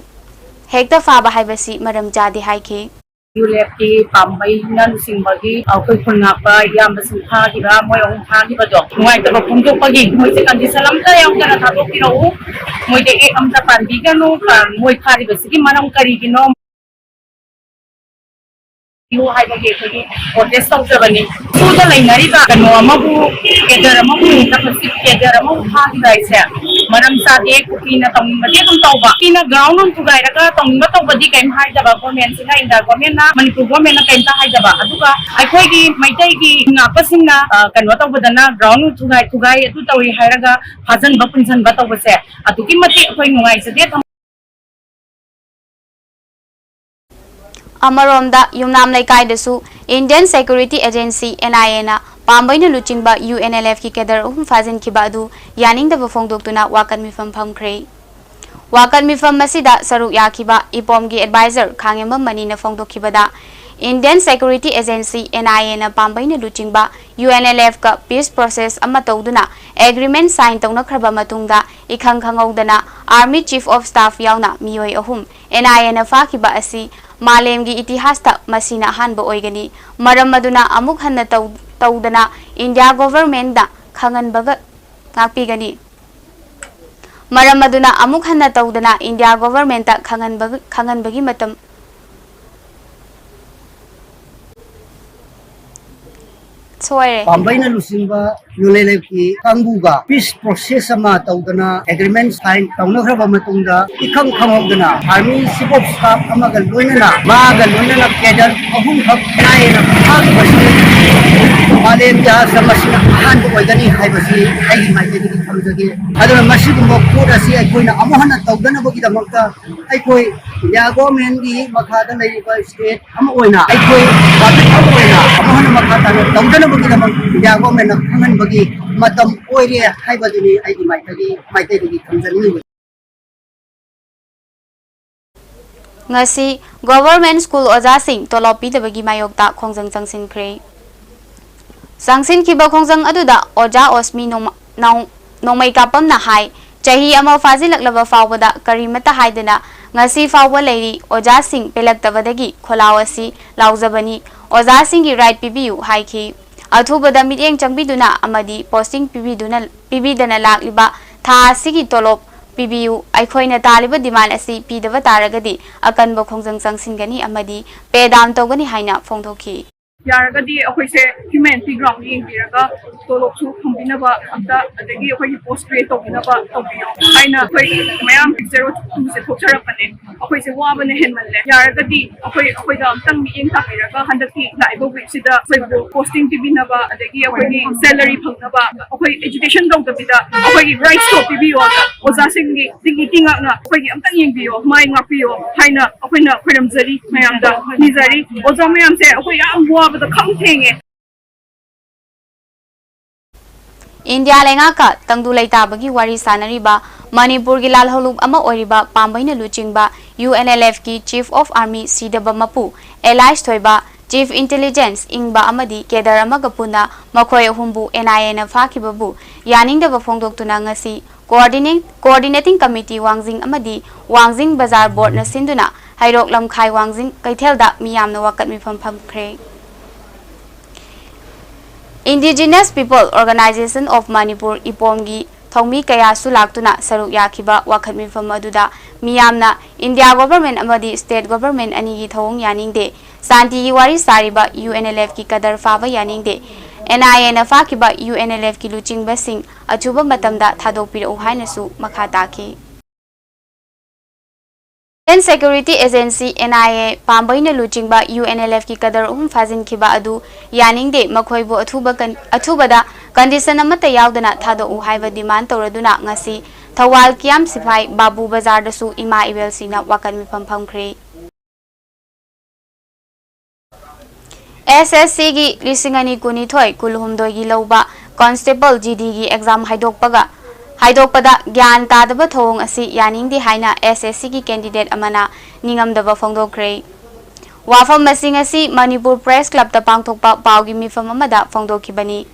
ꯍꯦꯛꯇ ꯐꯥꯕ ꯍꯥꯏꯕꯁꯤ ꯃꯔꯝ ꯆꯥꯗꯦ ꯍꯥꯏꯈꯤ꯫ ꯌꯨ ꯑꯦꯜ ꯑꯦꯐꯀꯤ ꯄꯥꯝꯕꯩꯅ ꯂꯨꯆꯤꯡꯕꯒꯤ ꯑꯩꯈꯣꯏ ꯈꯨꯟ ꯉꯥꯛꯄ ꯏꯌꯥꯝꯕꯁꯤꯡ ꯐꯥꯈꯤꯕ, ꯃꯣꯏ ꯑꯍꯨꯝ ꯐꯥꯈꯤꯕꯗꯣ ꯅꯨꯡꯉꯥꯏꯇꯕ ꯐꯣꯡꯗꯣꯛꯄꯒꯤ ꯃꯣꯏꯁꯦ condition ꯑꯝꯇ ꯌꯥꯎꯗꯅ ꯊꯥꯗꯣꯛꯄꯤꯔꯛꯎ꯫ ꯃꯣꯏꯗ act ꯑꯝꯇ ꯄꯥꯟꯕꯤꯒꯅꯨ꯫ ꯃꯣꯏ ꯐꯥꯔꯤꯕꯁꯤꯒꯤ ꯃꯔꯝ ꯀꯔꯤꯒꯤꯅꯣ ꯍꯥꯏꯕꯒꯤ ꯑꯩꯈꯣꯏꯒꯤ protest ꯇꯧꯖꯕꯅꯤ꯫ ꯁꯨꯗ ꯂꯩꯅꯔꯤꯕ ꯀꯩꯅꯣ ꯑꯃꯕꯨ, cadre ꯑꯃꯕꯨ, cadre ꯑꯃꯕꯨ ꯐꯥꯈꯤꯕ ꯍꯥꯏꯁꯦ ꯃꯔꯝ ꯆꯥꯗꯦ꯫ ꯀꯨꯀꯤꯅ ꯇꯧꯅꯤꯡꯕꯗꯤ ꯑꯗꯨꯝ ꯇꯧꯕ, ꯀꯨꯀꯤꯅ ground ꯔꯨꯜ ꯊꯨꯒꯥꯏꯔꯒ ꯇꯧꯅꯤꯡꯕ ꯇꯧꯕꯗꯤ ꯀꯩꯝ ꯍꯥꯏꯗꯕ, government ꯁꯤꯅ, India government ꯅ, ꯃꯅꯤꯄꯨꯔ government ꯅ ꯀꯩꯝꯇ ꯍꯥꯏꯗꯕ꯫ ꯑꯗꯨꯒ ꯑꯩꯈꯣꯏꯒꯤ ꯃꯩꯇꯩꯒꯤ ꯉꯥꯛꯄꯁꯤꯡꯅ, ꯑ, ꯀꯩꯅꯣ ꯇꯧꯕꯗꯅ, ground ꯔꯨꯜ ꯊꯨꯒꯥꯏ ꯊꯨꯒꯥꯏ ꯑꯗꯨ ꯇꯧꯏ ꯍꯥꯏꯔꯒ ꯐꯥꯖꯤꯟꯕ ꯄꯨꯟꯁꯤꯟꯕ ꯇꯧꯕꯁꯦ ꯑꯗꯨꯛꯀꯤ ꯃꯇꯤꯛ ꯑꯩꯈꯣꯏ ꯅꯨꯡꯉꯥꯏꯖꯗꯦ꯫ ꯑꯃꯔꯣꯝꯗ, ꯌꯨꯝꯅꯥꯝ ꯂꯩꯀꯥꯏꯗꯁꯨ Indian Security Agency, N I A, ꯅ ꯄꯥꯝꯕꯩꯅ ꯂꯨꯆꯤꯡꯕ U N L F ꯀꯤ cadre ꯑꯍꯨꯝ ꯐꯥꯖꯤꯟꯈꯤꯕ ꯑꯗꯨ ꯌꯥꯅꯤꯡꯗꯕ ꯐꯣꯡꯗꯣꯛꯇꯨꯅ ꯋꯥꯀꯠ ꯃꯤꯐꯝ ꯐꯝꯈ꯭ꯔꯦ꯫ ꯋꯥꯀꯠ ꯃꯤꯐꯝ ꯑꯁꯤꯗ ꯁꯔꯨꯛ ꯌꯥꯈꯤꯕ ꯏꯄꯣꯝꯒꯤ advisor ꯈꯥꯉꯦꯝꯕꯝ ꯃꯅꯤꯅ ꯐꯣꯡꯗꯣꯛꯈꯤꯕꯗ, Indian Security Agency, N I A, ꯅ ꯄꯥꯝꯕꯩꯅ ꯂꯨꯆꯤꯡꯕ U N L F ꯀ peace process ꯑꯃ ꯇꯧꯗꯨꯅ agreement sign ꯇꯧꯅꯈ꯭ꯔꯕ ꯃꯇꯨꯡꯗ, ꯏꯈꯪ ꯈꯪꯍꯧꯗꯅ Army Chief of Staff ꯌꯥꯎꯅ ꯃꯤꯑꯣꯏ ꯑꯍꯨꯝ N I A ꯅ ꯐꯥꯈꯤꯕ ꯑꯁꯤ ꯃꯥꯂꯦꯝꯒꯤ ꯏꯇꯤꯍꯥꯁꯇ ꯃꯁꯤꯅ ꯑꯍꯥꯟꯕ ꯑꯣꯏꯒꯅꯤ꯫ ꯃꯔꯝ ꯑꯗꯨꯅ ꯑꯃꯨꯛ ꯍꯟꯅ ꯇꯧ-, ꯇꯧꯗꯅ India government ꯗ ꯈꯪꯍꯟꯕꯒ ꯉꯥꯛꯄꯤꯒꯅꯤ꯫ ꯃꯔꯝ ꯑꯗꯨꯅ ꯑꯃꯨꯛ ꯍꯟꯅ ꯇꯧꯗꯅ ꯏꯟꯗꯤꯌꯥ ꯒꯣꯚꯔꯟꯃꯦꯟꯠꯇ ꯈꯪꯍꯟꯕ-, ꯈꯪꯍꯟꯕꯒꯤ ꯃꯇꯝ ꯁꯣꯏꯔꯦ꯫ ꯄꯥꯝꯕꯩꯅ ꯂꯨꯆꯤꯡꯕ ꯅꯣꯂꯦꯂꯦꯞꯀꯤ ꯀꯥꯡꯕꯨꯒ ꯄꯤꯁ ꯄ꯭ꯔꯣꯁꯦꯁ ꯑꯃ ꯇꯧꯗꯅ ꯑꯦꯒ꯭ꯔꯤꯃꯦꯟ ꯁꯥꯏꯟ ꯇꯧꯅꯈ꯭ꯔꯕ ꯃꯇꯨꯡꯗ ꯏꯈꯪ ꯈꯪꯍꯧꯗꯅ ꯑꯥꯔꯃꯤ ꯆꯤꯐ ꯑꯣꯐ ꯁ꯭ꯇꯥꯐ ꯑꯃꯒ ꯂꯣꯏꯅꯅ ꯃꯥꯒ ꯂꯣꯏꯅꯅ ꯀꯦꯗꯔ ꯑꯍꯨꯝꯈꯛ ꯅꯥꯏꯅ ꯐꯥꯈꯤꯕꯁꯤ ꯃꯥꯂꯦꯝ ꯏꯇꯤꯍꯥꯁꯇ ꯃꯁꯤꯅ ꯑꯍꯥꯟꯕ ꯑꯣꯏꯒꯅꯤ ꯍꯥꯏꯕꯁꯤ ꯑꯩꯒꯤ ꯃꯥꯏꯀꯩꯗꯒꯤ ꯊꯝꯖꯒꯦ꯫ ꯑꯗꯨꯅ ꯃꯁꯤꯒꯨꯝꯕ ꯄꯣꯠ ꯑꯁꯤ ꯑꯩꯈꯣꯏꯅ ꯑꯃꯨꯛ ꯍꯟꯅ ꯇꯧꯗꯅꯕꯒꯤꯗꯃꯛꯇ ꯑꯩꯈꯣꯏ ꯏꯟꯗꯤꯌꯥ ꯒꯣꯔꯃꯦꯟꯒꯤ ꯃꯈꯥꯗ ꯂꯩꯔꯤꯕ ꯁ꯭ꯇꯦꯠ ꯑꯃ ꯑꯣꯏꯅ ꯑꯩꯈꯣꯏ ꯄꯕ꯭ꯂꯤꯛ ꯑꯃ ꯑꯣꯏꯅ ꯑꯃꯨꯛ ꯍꯟꯅ ꯃꯈꯥ ꯇꯥꯅ ꯇꯧꯗꯅꯕꯒꯤꯗꯃꯛ ꯏꯟꯗꯤꯌꯥ ꯒꯣꯔꯃꯦꯟꯅ ꯈꯪꯍꯟꯕꯒꯤ ꯃꯇꯝ ꯑꯣꯏꯔꯦ ꯍꯥꯏꯕꯗꯨꯅꯤ ꯑꯩꯒꯤ ꯃꯥꯏꯀꯩꯒꯤ, ꯃꯥꯏꯀꯩꯗꯒꯤ ꯊꯝꯖꯅꯤꯡꯉꯤꯕ꯫ ꯉꯁꯤ ꯒꯣꯚꯔꯟꯃꯦꯟꯠ ꯁ꯭ꯀꯨꯜ ꯑꯣꯖꯥꯁꯤꯡ ꯇꯣꯂꯣꯞ ꯄꯤꯗꯕꯒꯤ ꯃꯥꯌꯣꯛꯇ ꯈꯣꯡꯖꯪ ꯆꯪꯁꯤꯟꯈ꯭ꯔꯦ꯫ ꯆꯪꯁꯤꯟꯈꯤꯕ ꯈꯣꯡꯖꯪ ꯑꯗꯨꯗ ꯑꯣꯖꯥ ꯑꯣꯁꯃꯤ ꯅꯣꯡꯃ-, ꯅꯥꯎ-, ꯅꯣꯡꯃꯩꯀꯥꯄꯝꯅ ꯍꯥꯏ, ꯆꯍꯤ ꯑꯃ ꯐꯥꯖꯤꯜꯂꯛꯂꯕ ꯐꯥꯎꯕꯗ ꯀꯔꯤꯃꯠꯇ ꯍꯥꯏꯗꯅ ꯉꯁꯤ ꯐꯥꯎꯕ ꯂꯩꯔꯤ꯫ ꯑꯣꯖꯥꯁꯤꯡ ꯄꯦꯜꯂꯛꯇꯕꯗꯒꯤ ꯈꯣꯜꯂꯥꯎ ꯑꯁꯤ ꯂꯥꯎꯖꯕꯅꯤ꯫ ꯑꯣꯖꯥꯁꯤꯡꯒꯤ ꯔꯥꯏꯠ ꯄꯤꯕꯤꯌꯨ ꯍꯥꯏꯈꯤ꯫ ꯑꯊꯨꯕꯗ ꯃꯤꯠꯌꯦꯡ ꯆꯪꯕꯤꯗꯨꯅ ꯑꯃꯗꯤ ꯄꯣꯁꯇꯤꯡ ꯄꯤꯕꯤꯗꯨꯅ, ꯄꯤꯕꯤꯗꯅ ꯂꯥꯛꯂꯤꯕ ꯊꯥ ꯑꯁꯤꯒꯤ ꯇꯣꯂꯣꯞ ꯄꯤꯕꯤꯌꯨ꯫ ꯑꯩꯈꯣꯏꯅ ꯇꯥꯜꯂꯤꯕ ꯗꯤꯃꯥꯟ ꯑꯁꯤ ꯄꯤꯗꯕ ꯇꯥꯔꯒꯗꯤ ꯑꯀꯟꯕ ꯈꯣꯡꯖꯪ ꯆꯪꯁꯤꯟꯒꯅꯤ ꯑꯃꯗꯤ ꯄꯦ ꯗꯥꯎꯟ ꯇꯧꯒꯅꯤ ꯍꯥꯏꯅ ꯐꯣꯡꯗꯣꯛꯈꯤ꯫ ꯌꯥꯔꯒꯗꯤ ꯑꯩꯈꯣꯏꯁꯦ ꯍ꯭ꯌꯨꯃꯦꯅꯤꯇꯤ ꯒ꯭ꯔꯥꯎꯟꯗ ꯌꯦꯡꯕꯤꯔꯒ ꯇꯣꯂꯣꯞꯁꯨ ꯐꯪꯕꯤꯅꯕ ꯑꯝꯇ, ꯑꯗꯒꯤ ꯑꯩꯈꯣꯏꯒꯤ ꯄꯣꯁ ꯀ꯭ꯔꯤꯌꯦꯠ ꯇꯧꯕꯤꯅꯕ ꯇꯧꯕꯤꯌꯣ ꯍꯥꯏꯅ ꯑꯩꯈꯣꯏ ꯃꯌꯥꯝ ꯖꯦꯔꯣ ꯇꯨꯁꯦ ꯊꯣꯛꯆꯔꯛꯄꯅꯦ꯫ ꯑꯩꯈꯣꯏꯁꯦ ꯋꯥꯕꯅ ꯍꯦꯟꯃꯜꯂꯦ꯫ ꯌꯥꯔꯒꯗꯤ ꯑꯩꯈꯣꯏ, ꯑꯩꯈꯣꯏꯗ ꯑꯝꯇꯪ ꯃꯤꯠꯌꯦꯡ ꯇꯥꯕꯤꯔꯒ ꯍꯟꯗꯛꯀꯤ ꯂꯥꯛꯏꯕ ꯋꯤꯛꯁꯤꯗ ꯑꯩꯈꯣꯏꯕꯨ ꯄꯣꯁꯇꯤꯡ ꯄꯤꯕꯤꯅꯕ, ꯑꯗꯒꯤ ꯑꯩꯈꯣꯏꯒꯤ ꯁꯦꯂꯔꯤ ꯐꯪꯅꯕ, ꯑꯩꯈꯣꯏ ꯑꯦꯖꯤꯇꯦꯁꯟ ꯇꯧꯗꯕꯤꯗ ꯑꯩꯈꯣꯏꯒꯤ ꯔꯥꯏꯠꯁꯇꯣ ꯄꯤꯕꯤꯌꯣ꯫ ꯑꯣꯖꯥꯁꯤꯡꯒꯤ ꯗꯤꯒꯅꯤꯇꯤ ꯉꯥꯛꯅ ꯑꯩꯈꯣꯏꯒꯤ ꯑꯝꯇꯪ ꯌꯦꯡꯕꯤꯌꯣ, ꯃꯥꯏ ꯉꯥꯛꯄꯤꯌꯣ ꯍꯥꯏꯅ ꯑꯩꯈꯣꯏꯅ ꯈꯣꯏꯔꯝꯖꯔꯤ, ꯃꯌꯥꯝꯗ ꯅꯤꯖꯔꯤ꯫ ꯑꯣꯖꯥ ꯃꯌꯥꯝꯁꯦ ꯑꯩꯈꯣꯏ ꯌꯥꯝ ꯋꯥꯕꯗ ꯈꯝ ꯊꯦꯡꯉꯦ꯫ ꯏꯟꯗꯤꯌꯥ ꯂꯩꯉꯥꯛꯀ ꯇꯪꯗꯨ ꯂꯩꯇꯥꯕꯒꯤ ꯋꯥꯔꯤ ꯁꯥꯅꯔꯤꯕ ꯃꯅꯤꯄꯨꯔꯒꯤ ꯂꯥꯜꯍꯧꯂꯨꯞ ꯑꯃ ꯑꯣꯏꯔꯤꯕ ꯄꯥꯝꯕꯩꯅ ꯂꯨꯆꯤꯡꯕ ꯌꯨ ꯑꯦꯟ ꯑꯦꯜ ꯑꯦꯐꯀꯤ ꯆꯤꯐ ꯑꯣꯐ ꯑꯥꯔꯃꯤ ꯁꯤꯗꯕ ꯃꯄꯨ ꯑꯦꯂꯥꯏꯁ ꯊꯣꯏꯕ, ꯆꯤꯐ ꯏꯟꯇꯦꯂꯤꯖꯦꯟꯁ ꯏꯪꯕ ꯑꯃꯗꯤ ꯀꯦꯗꯔ ꯑꯃꯒ ꯄꯨꯟꯅ ꯃꯈꯣꯏ ꯑꯍꯨꯝꯕꯨ ꯑꯦꯟ ꯑꯥꯏ ꯑꯦꯅ ꯐꯥꯈꯤꯕꯕꯨ ꯌꯥꯅꯤꯡꯗꯕ ꯐꯣꯡꯗꯣꯛꯇꯨꯅ ꯉꯁꯤ ꯀꯣꯑꯣꯔꯗꯤꯅꯦ-, ꯀꯣꯑꯣꯔꯗꯤꯅꯦꯇꯤꯡ ꯀꯃꯤꯇꯤ ꯋꯥꯡꯖꯤꯡ ꯑꯃꯗꯤ ꯋꯥꯡꯖꯤꯡ ꯕꯖꯥꯔ ꯕꯣꯔꯗꯅ ꯁꯤꯟꯗꯨꯅ ꯍꯩꯔꯣꯛ ꯂꯝꯈꯥꯏ ꯋꯥꯡꯖꯤꯡ ꯀꯩꯊꯦꯜꯗ ꯃꯤꯌꯥꯝꯅ ꯋꯥꯀꯠ ꯃꯤꯐꯝ ꯐꯝꯈ꯭ꯔꯦ꯫ Indigenous People Organisation of Manipur, ꯏꯄꯣꯝꯒꯤ ꯊꯧꯃꯤ ꯀꯌꯥꯁꯨ ꯂꯥꯛꯇꯨꯅ ꯁꯔꯨꯛ ꯌꯥꯈꯤꯕ ꯋꯥꯀꯠ ꯃꯤꯐꯝ ꯑꯗꯨꯗ ꯃꯤꯌꯥꯝꯅ ꯏꯟꯗꯤꯌꯥ ꯒꯣꯚꯔꯟꯃꯦꯟꯠ ꯑꯃꯗꯤ ꯁ꯭ꯇꯦꯠ ꯒꯣꯚꯔꯟꯃꯦꯟꯠ ꯑꯅꯤꯒꯤ ꯊꯧꯑꯣꯡ ꯌꯥꯅꯤꯡꯗꯦ, ꯁꯥꯟꯇꯤꯒꯤ ꯋꯥꯔꯤ ꯁꯥꯔꯤꯕ ꯌꯨ ꯑꯦꯟ ꯑꯦꯜ ꯑꯦꯐꯀꯤ ꯀꯗꯔ ꯐꯥꯕ ꯌꯥꯅꯤꯡꯗꯦ, ꯑꯦꯟ ꯑꯥꯏ ꯑꯦꯅ ꯐꯥꯈꯤꯕ ꯌꯨ ꯑꯦꯟ ꯑꯦꯜ ꯑꯦꯐꯀꯤ ꯂꯨꯆꯤꯡꯕꯁꯤꯡ ꯑꯊꯨꯕ ꯃꯇꯝꯗ ꯊꯥꯗꯣꯛꯄꯤꯔꯛꯎ ꯍꯥꯏꯅꯁꯨ ꯃꯈꯥ ꯇꯥꯈꯤ꯫ ꯍꯣꯝꯂꯦꯟꯗ security agency, N I A, ꯄꯥꯝꯕꯩꯅ ꯂꯨꯆꯤꯡꯕ ꯌꯨ ꯑꯦꯟ ꯑꯦꯜ ꯑꯦꯐꯀꯤ ꯀꯗꯔ ꯑꯍꯨꯝ ꯐꯥꯖꯤꯟꯈꯤꯕ ꯑꯗꯨ ꯌꯥꯅꯤꯡꯗꯦ, ꯃꯈꯣꯏꯕꯨ ꯑꯊꯨꯕ ꯀꯟ-, ꯑꯊꯨꯕꯗ ꯀꯟꯗꯤꯁꯟ ꯑꯃꯠꯇ ꯌꯥꯎꯗꯅ ꯊꯥꯗꯣꯛꯎ ꯍꯥꯏꯕ ꯗꯤꯃꯥꯟ ꯇꯧꯔꯗꯨꯅ ꯉꯁꯤ ꯊꯧꯕꯥꯜ ꯀꯤꯌꯥꯝ ꯁꯤꯐꯥꯏ ꯕꯥꯕꯨ ꯕꯖꯥꯔꯗꯁꯨ ꯏꯃꯥ ꯏꯕꯦꯜꯁꯤꯡꯅ ꯋꯥꯀꯠ ꯃꯤꯐꯝ ꯐꯝꯈ꯭ꯔꯦ꯫ ꯑꯦꯁ ꯑꯦꯁ ꯁꯤꯒꯤ ꯂꯤꯁꯤꯡ ꯑꯅꯤ ꯀꯨꯟꯅꯤꯊꯣꯏ ꯀꯨꯟꯍꯨꯝꯗꯣꯏꯒꯤ ꯂꯧꯕ ꯀꯣꯟꯁꯇꯦꯕꯜ ꯖꯤ ꯗꯤꯒꯤ ꯑꯦꯛꯖꯥꯝ ꯍꯥꯏꯗꯣꯛꯄꯒ, ꯍꯥꯏꯗꯣꯛꯄꯗ ꯒ꯭ꯌꯥꯟ ꯇꯥꯗꯕ ꯊꯧꯑꯣꯡ ꯑꯁꯤ ꯌꯥꯅꯤꯡꯗꯦ ꯍꯥꯏꯅ ꯑꯦꯁ ꯑꯦꯁ ꯁꯤꯒꯤ ꯀꯦꯟꯗꯤꯗꯦꯠ ꯑꯃꯅ ꯅꯤꯡꯉꯝꯗꯕ ꯐꯣꯡꯗꯣꯛꯈ꯭ꯔꯦ꯫ ꯋꯥꯐꯝ ꯃꯁꯤꯡ ꯑꯁꯤ ꯃꯅꯤꯄꯨꯔ ꯄ꯭ꯔꯦꯁ ꯀ꯭ꯂꯕꯇ ꯄꯥꯡꯊꯣꯛꯄ ꯄꯥꯎꯒꯤ ꯃꯤꯐꯝ ꯑꯃꯗ ꯐꯣꯡꯗꯣꯛꯈꯤꯕꯅꯤ꯫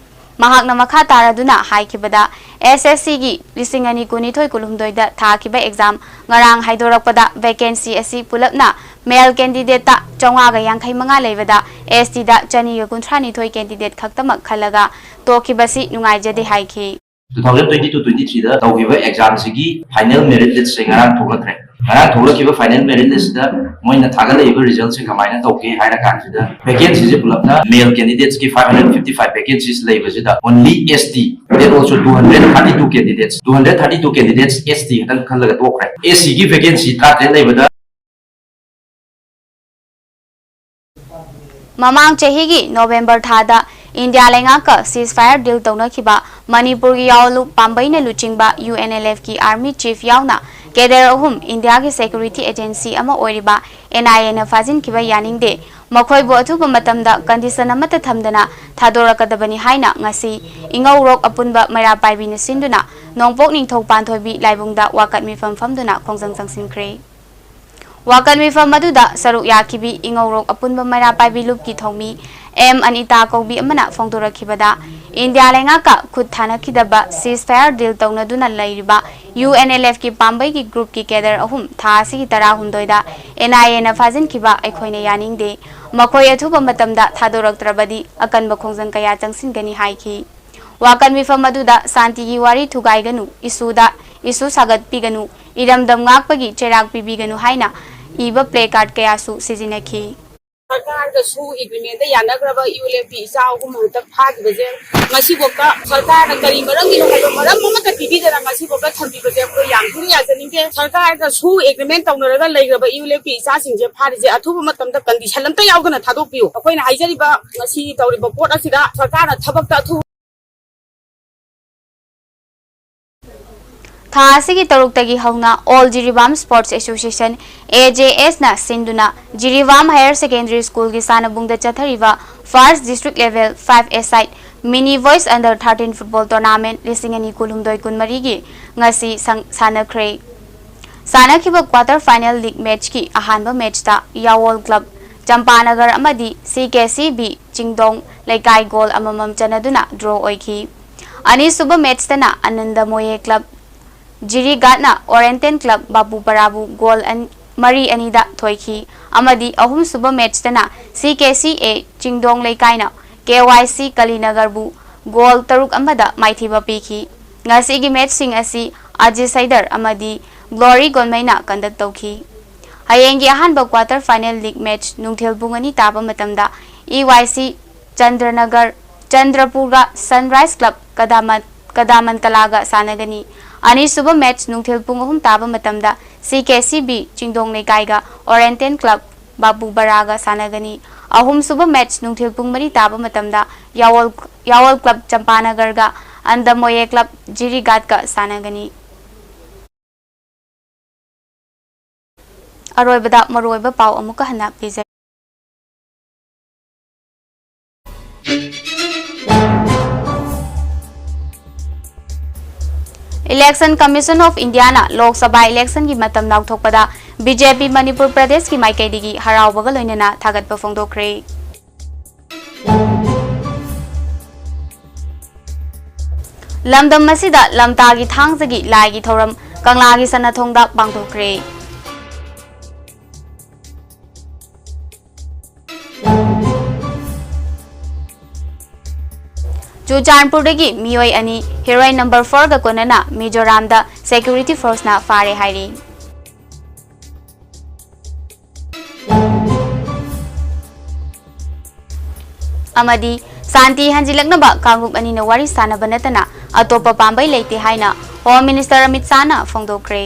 ꯃꯍꯥꯛꯅ ꯃꯈꯥ ꯇꯥꯔꯗꯨꯅ ꯍꯥꯏꯈꯤꯕꯗ, ꯑꯦꯁ ꯑꯦꯁ ꯁꯤꯒꯤ ꯂꯤꯁꯤꯡ ꯑꯅꯤ ꯀꯨꯟꯅꯤꯊꯣꯏ ꯀꯨꯟꯍꯨꯝꯗꯣꯏꯗ ꯊꯥꯈꯤꯕ ꯑꯦꯛꯖꯥꯝ ꯉꯔꯥꯡ ꯍꯥꯏꯗꯣꯔꯛꯄꯗ ꯚꯦꯀꯦꯟꯁꯤ ꯑꯁꯤ ꯄꯨꯂꯞꯅ ꯃꯦꯜ ꯀꯦꯟꯗꯤꯗꯦꯠꯇ ꯆꯥꯝꯃꯉꯥꯒ ꯌꯥꯡꯈꯩ ꯃꯉꯥ ꯂꯩꯕꯗ, ꯑꯦꯁ ꯇꯤꯗ ꯆꯅꯤꯒ ꯀꯨꯟꯊ꯭ꯔꯥ ꯅꯤꯊꯣꯏ ꯀꯦꯟꯗꯤꯗꯦꯠ ꯈꯛꯇꯃꯛ ꯈꯜꯂꯒ ꯇꯣꯛꯈꯤꯕꯁꯤ ꯅꯨꯡꯉꯥꯏꯖꯗꯦ ꯍꯥꯏꯈꯤ꯫ Two thousand twenty-two twenty-threeꯗ ꯇꯧꯈꯤꯕ ꯑꯦꯛꯖꯥꯝꯁꯤꯒꯤ ꯐꯥꯏꯅꯦꯜ ꯃꯦꯔꯤꯠ ꯂꯤꯁꯁꯦ ꯉꯔꯥꯡ ꯊꯣꯛꯂꯛꯈ꯭ꯔꯦ꯫ ꯉꯔꯥꯡ ꯊꯣꯛꯂꯛꯈꯤꯕ ꯐꯥꯏꯅꯦꯜ ꯃꯦꯔꯤꯠ ꯂꯤꯁꯁꯤꯗ ꯃꯣꯏꯅ ꯊꯥꯒꯠꯂꯛꯏꯕ ꯔꯤꯖꯜꯠꯁꯦ ꯀꯃꯥꯏꯅ ꯇꯧꯒꯦ ꯍꯥꯏꯔ ꯀꯥꯟꯁꯤꯗ, ꯚꯦꯀꯦꯟꯁꯤꯁꯦ ꯄꯨꯂꯞꯅ ꯃꯦꯜ ꯀꯦꯟꯗꯤꯗꯦꯠꯁꯀꯤ five hundred fifty five vacancies ꯂꯩꯕꯁꯤꯗ, only S T, that also two hundred thirty two candidates, two hundred thirty two candidates S T ꯈꯛꯇꯪ ꯈꯜꯂꯒ ꯇꯣꯛꯈ꯭ꯔꯦ꯫ S Cꯒꯤ vacancy ꯇꯔꯥꯇꯔꯦꯠ ꯂꯩꯕꯗ, ꯃꯃꯥꯡ ꯆꯍꯤꯒꯤ ꯅꯣꯕꯦꯝꯕꯔ ꯊꯥꯗ ꯏꯟꯗꯤꯌꯥ ꯂꯩꯉꯥꯛꯀ ceasefire deal ꯇꯧꯅꯈꯤꯕ ꯃꯅꯤꯄꯨꯔꯒꯤ ꯌꯥꯑꯣꯂꯨꯞ ꯄꯥꯝꯕꯩꯅ ꯂꯨꯆꯤꯡꯕ ꯌꯨ ꯑꯦꯟ ꯑꯦꯜ ꯑꯦꯐꯀꯤ army chief ꯌꯥꯎꯅ cadre ꯑꯍꯨꯝ ꯏꯟꯗꯤꯌꯥꯒꯤ security agency ꯑꯃ ꯑꯣꯏꯔꯤꯕ ꯑꯦꯟ ꯑꯥꯏ ꯑꯦꯅ ꯐꯥꯖꯤꯟꯈꯤꯕ ꯌꯥꯅꯤꯡꯗꯦ꯫ ꯃꯈꯣꯏꯕꯨ ꯑꯊꯨꯕ ꯃꯇꯝꯗ condition ꯑꯃꯠꯇ ꯊꯝꯗꯅ ꯊꯥꯗꯣꯔꯛꯀꯗꯕꯅꯤ ꯍꯥꯏꯅ ꯉꯁꯤ ꯏꯉꯧꯔꯣꯛ ꯑꯄꯨꯟꯕ ꯃꯩꯔꯥ ꯄꯥꯏꯕꯤꯅ ꯁꯤꯟꯗꯨꯅ ꯅꯣꯡꯄꯣꯛ ꯅꯤꯡꯊꯧ ꯄꯥꯟꯊꯣꯏꯕꯤ ꯂꯥꯏꯕꯨꯡꯗ ꯋꯥꯀꯠ ꯃꯤꯐꯝ ꯐꯝꯗꯨꯅ ꯈꯣꯡꯖꯪ ꯆꯪꯁꯤꯟꯈ꯭ꯔꯦ꯫ ꯋꯥꯀꯠ ꯃꯤꯐꯝ ꯑꯗꯨꯗ ꯁꯔꯨꯛ ꯌꯥꯈꯤꯕꯤ ꯏꯉꯧꯔꯣꯛ ꯑꯄꯨꯟꯕ ꯃꯩꯔꯥ ꯄꯥꯏꯕꯤ ꯂꯨꯞꯀꯤ ꯊꯧꯃꯤ ꯑꯦꯝ ꯑꯅꯤꯇꯥ ꯀꯧꯕꯤ ꯑꯃꯅ ꯐꯣꯡꯗꯣꯔꯛꯈꯤꯕꯗ, ꯏꯟꯗꯤꯌꯥ ꯂꯩꯉꯥꯛꯀ ꯈꯨꯠ ꯊꯥꯅꯈꯤꯗꯕ ceasefire deal ꯇꯧꯅꯗꯨꯅ ꯂꯩꯔꯤꯕ ꯌꯨ ꯑꯦꯟ ꯑꯦꯜ ꯑꯦꯐꯀꯤ ꯄꯥꯝꯕꯩꯒꯤ groupꯀꯤ cadre ꯑꯍꯨꯝ ꯊꯥ ꯑꯁꯤꯒꯤ ꯇꯔꯥꯍꯨꯝꯗꯣꯏꯗ ꯑꯦꯟ ꯑꯥꯏ ꯑꯦꯅ ꯐꯥꯖꯤꯟꯈꯤꯕ ꯑꯩꯈꯣꯏꯅ ꯌꯥꯅꯤꯡꯗꯦ꯫ ꯃꯈꯣꯏ ꯑꯊꯨꯕ ꯃꯇꯝꯗ ꯊꯥꯗꯣꯔꯛꯇ꯭ꯔꯕꯗꯤ ꯑꯀꯟꯕ ꯈꯣꯡꯖꯪ ꯀꯌꯥ ꯆꯪꯁꯤꯟꯒꯅꯤ ꯍꯥꯏꯈꯤ꯫ ꯋꯥꯀꯠ ꯃꯤꯐꯝ ꯑꯗꯨꯗ ꯁꯥꯟꯇꯤꯒꯤ ꯋꯥꯔꯤ ꯊꯨꯒꯥꯏꯒꯅꯨ, ꯏꯁꯨꯗ ꯏꯁꯨ ꯁꯥꯒꯠꯄꯤꯒꯅꯨ, ꯏꯔꯝꯗꯝ ꯉꯥꯛꯄꯒꯤ ꯆꯩꯔꯥꯛ ꯄꯤꯕꯤꯒꯅꯨ ꯍꯥꯏꯅ ꯏꯕ placard ꯀꯌꯥꯁꯨ ꯁꯤꯖꯤꯟꯅꯈꯤ꯫ ꯁꯔꯀꯥꯔꯒꯁꯨ agreement ꯌꯥꯅꯈ꯭ꯔꯕ U L F P ꯏꯆꯥ ꯑꯍꯨꯝ ꯍꯟꯗꯛ ꯐꯥꯈꯤꯕꯁꯦ, ꯉꯁꯤꯐꯥꯎꯗ ꯁꯔꯀꯥꯔꯅ ꯀꯔꯤ ꯃꯔꯝꯒꯤꯅꯣ ꯍꯥꯏꯕ ꯃꯔꯝ ꯑꯃꯠꯇ ꯄꯤꯕꯤꯗꯅ ꯉꯁꯤꯐꯥꯎꯗ ꯊꯝꯕꯤꯕꯁꯦ ꯑꯩꯈꯣꯏ ꯌꯥꯝ ꯊꯤꯅ ꯌꯥꯖꯅꯤꯡꯗꯦ꯫ ꯁꯔꯀꯥꯔꯒꯁꯨ ꯑꯦꯒ꯭ꯔꯤꯃꯦꯟ ꯇꯧꯅꯔꯒ ꯂꯩꯈ꯭ꯔꯕ ꯌꯨ ꯑꯦꯜ ꯑꯦꯐ ꯄꯤ ꯏꯆꯥꯁꯤꯡꯁꯦ ꯐꯥꯔꯤꯁꯦ ꯑꯊꯨꯕ ꯃꯇꯝꯗ ꯀꯟꯗꯤꯁꯟ ꯑꯝꯇ ꯌꯥꯎꯗꯅ ꯊꯥꯗꯣꯛꯄꯤꯌꯨ꯫ ꯑꯩꯈꯣꯏꯅ ꯍꯥꯏꯖꯔꯤꯕ ꯉꯁꯤ ꯇꯧꯔꯤꯕ ꯄꯣꯠ ꯑꯁꯤꯗ ꯁꯔꯀꯥꯔꯅ ꯊꯕꯛꯇ ꯑꯊꯨꯕ ꯊꯥ ꯑꯁꯤꯒꯤ ꯇꯔꯨꯛꯇꯒꯤ ꯍꯧꯅ All Jiribam Sports Association, A J S ꯅ ꯁꯤꯟꯗꯨꯅ Jiribam Higher Secondary School ꯒꯤ ꯁꯥꯟꯅꯕꯨꯡꯗ ꯆꯠꯊꯔꯤꯕ First District Level five A side Mini Boys Under thirteen Football Tournament ꯂꯤꯁꯤꯡ ꯑꯅꯤ ꯀꯨꯟꯍꯨꯝꯗꯣꯏ ꯀꯨꯟꯃꯔꯤꯒꯤ ꯉꯁꯤ ꯁꯪ-, ꯁꯥꯟꯅꯈ꯭ꯔꯦ꯫ ꯁꯥꯟꯅꯈꯤꯕ quarter final league match ꯀꯤ ꯑꯍꯥꯟꯕ match ꯇ ꯌꯥꯋꯣꯜ club ꯆꯝꯄꯥꯅꯒꯔ ꯑꯃꯗꯤ C K C B ꯆꯤꯡꯗꯣꯡ ꯂꯩꯀꯥꯏ goal ꯑꯃꯃꯝ ꯆꯟꯅꯗꯨꯅ draw ꯑꯣꯏꯈꯤ꯫ ꯑꯅꯤꯁꯨꯕ match ꯇꯅ Anand ꯃꯣꯌꯦ club ꯖꯤꯔꯤꯒꯥꯠꯅ Oriental club ꯕꯥꯕꯨꯄꯔꯥꯕꯨ goal ꯑꯟ-, ꯃꯔꯤ ꯑꯅꯤꯗ ꯊꯣꯏꯈꯤ, ꯑꯃꯗꯤ ꯑꯍꯨꯝꯁꯨꯕ match ꯇꯅ C K C A ꯆꯤꯡꯗꯣꯡ ꯂꯩꯀꯥꯏꯅ K Y C ꯀꯂꯤꯅꯒꯔꯕꯨ goal ꯇꯔꯨꯛ ꯑꯃꯗ ꯃꯥꯏꯊꯤꯕ ꯄꯤꯈꯤ꯫ ꯉꯁꯤꯒꯤ match ꯁꯤꯡ ꯑꯁꯤ ꯑꯖꯤꯠ ꯁꯩꯗꯔ ꯑꯃꯗꯤ ꯒ꯭ꯂꯣꯔꯤ ꯒꯣꯟꯃꯩꯅ conduct ꯇꯧꯈꯤ꯫ ꯍꯌꯦꯡꯒꯤ ꯑꯍꯥꯟꯕ quarter final league match ꯅꯨꯡꯊꯤꯜ ꯄꯨꯡ ꯑꯅꯤ ꯇꯥꯕ ꯃꯇꯝꯗ E Y C ꯆꯟꯗ꯭ꯔꯅꯒꯔ, ꯆꯟꯗ꯭ꯔꯄꯨꯔꯒ Sunrise Club ꯀꯗꯥꯃꯟ, ꯀꯗꯥꯃꯟ ꯀꯂꯥꯒ ꯁꯥꯟꯅꯒꯅꯤ꯫ ꯑꯅꯤꯁꯨꯕ match ꯅꯨꯡꯊꯤꯜ ꯄꯨꯡ ꯑꯍꯨꯝ ꯇꯥꯕ ꯃꯇꯝꯗ C K C B ꯆꯤꯡꯗꯣꯡ ꯂꯩꯀꯥꯏꯒ Oriental club ꯕꯥꯕꯨ ꯕꯔꯥꯒ ꯁꯥꯟꯅꯒꯅꯤ꯫ ꯑꯍꯨꯝꯁꯨꯕ match ꯅꯨꯡꯊꯤꯜ ꯄꯨꯡ ꯃꯔꯤ ꯇꯥꯕ ꯃꯇꯝꯗ ꯌꯥꯋꯣꯜ, ꯌꯥꯋꯣꯜ club ꯆꯝꯄꯥꯅꯒꯔꯒ ꯑꯟꯗꯃꯣꯌꯦ club ꯖꯤꯔꯤꯒꯥꯠꯀ ꯁꯥꯟꯅꯒꯅꯤ꯫ ꯑꯔꯣꯏꯕꯗ ꯃꯔꯨꯑꯣꯏꯕ ꯄꯥꯎ ꯑꯃꯨꯛꯀ ꯍꯟꯅ ꯄꯤꯖꯔꯤ꯫ Election Commission of India ꯅ ꯂꯣꯛ ꯁꯚꯥ election ꯒꯤ ꯃꯇꯝ ꯂꯥꯎꯊꯣꯛꯄꯗ B J P ꯃꯅꯤꯄꯨꯔ ꯄ꯭ꯔꯗꯦꯁꯀꯤ ꯃꯥꯏꯀꯩꯗꯒꯤ ꯍꯔꯥꯎꯕꯒ ꯂꯣꯏꯅꯅ ꯊꯥꯒꯠꯄ ꯐꯣꯡꯗꯣꯛꯈ꯭ꯔꯦ꯫ ꯂꯝꯗꯝ ꯑꯁꯤꯗ ꯂꯝꯇꯥꯒꯤ ꯊꯥꯡꯖꯒꯤ ꯂꯥꯏꯒꯤ ꯊꯧꯔꯝ ꯀꯪꯂꯥꯒꯤ ꯁꯅꯥꯊꯣꯡꯗ ꯄꯥꯡꯊꯣꯛꯈ꯭ꯔꯦ꯫ ꯆꯨꯔꯆꯥꯟꯄꯨꯔꯗꯒꯤ ꯃꯤꯑꯣꯏ ꯑꯅꯤ heroin number fourꯒ ꯀꯣꯟꯅꯅ ꯃꯤꯖꯣꯔꯥꯝꯗ security forceꯅ ꯐꯥꯔꯦ ꯍꯥꯏꯔꯤ꯫ ꯑꯃꯗꯤ ꯁꯥꯟꯇꯤ ꯍꯟꯖꯤꯜꯂꯛꯅꯕ ꯀꯥꯡꯂꯨꯞ ꯑꯅꯤꯅ ꯋꯥꯔꯤ ꯁꯥꯟꯅꯕ ꯅꯠꯇꯅ ꯑꯇꯣꯞꯄ ꯄꯥꯝꯕꯩ ꯂꯩꯇꯦ ꯍꯥꯏꯅ Home Minister ꯑꯃꯤꯠ ꯁꯥꯍꯅ ꯐꯣꯡꯗꯣꯛꯈ꯭ꯔꯦ꯫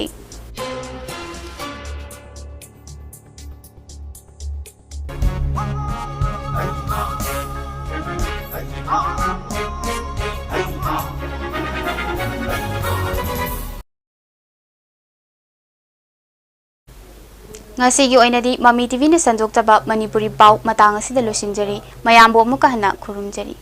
ꯉꯁꯤꯒꯤ ꯑꯣꯏꯅꯗꯤ ꯃꯃꯤ ꯇꯤꯚꯤꯅ ꯁꯟꯗꯣꯛꯆꯕ ꯃꯅꯤꯄꯨꯔꯤ ꯄꯥꯎ ꯃꯇꯥꯡ ꯑꯁꯤꯗ ꯂꯣꯏꯁꯤꯟꯖꯔꯤ꯫ ꯃꯌꯥꯝꯕꯨ ꯑꯃꯨꯛꯀ ꯍꯟꯅ ꯈꯨꯔꯨꯝꯖꯔꯤ꯫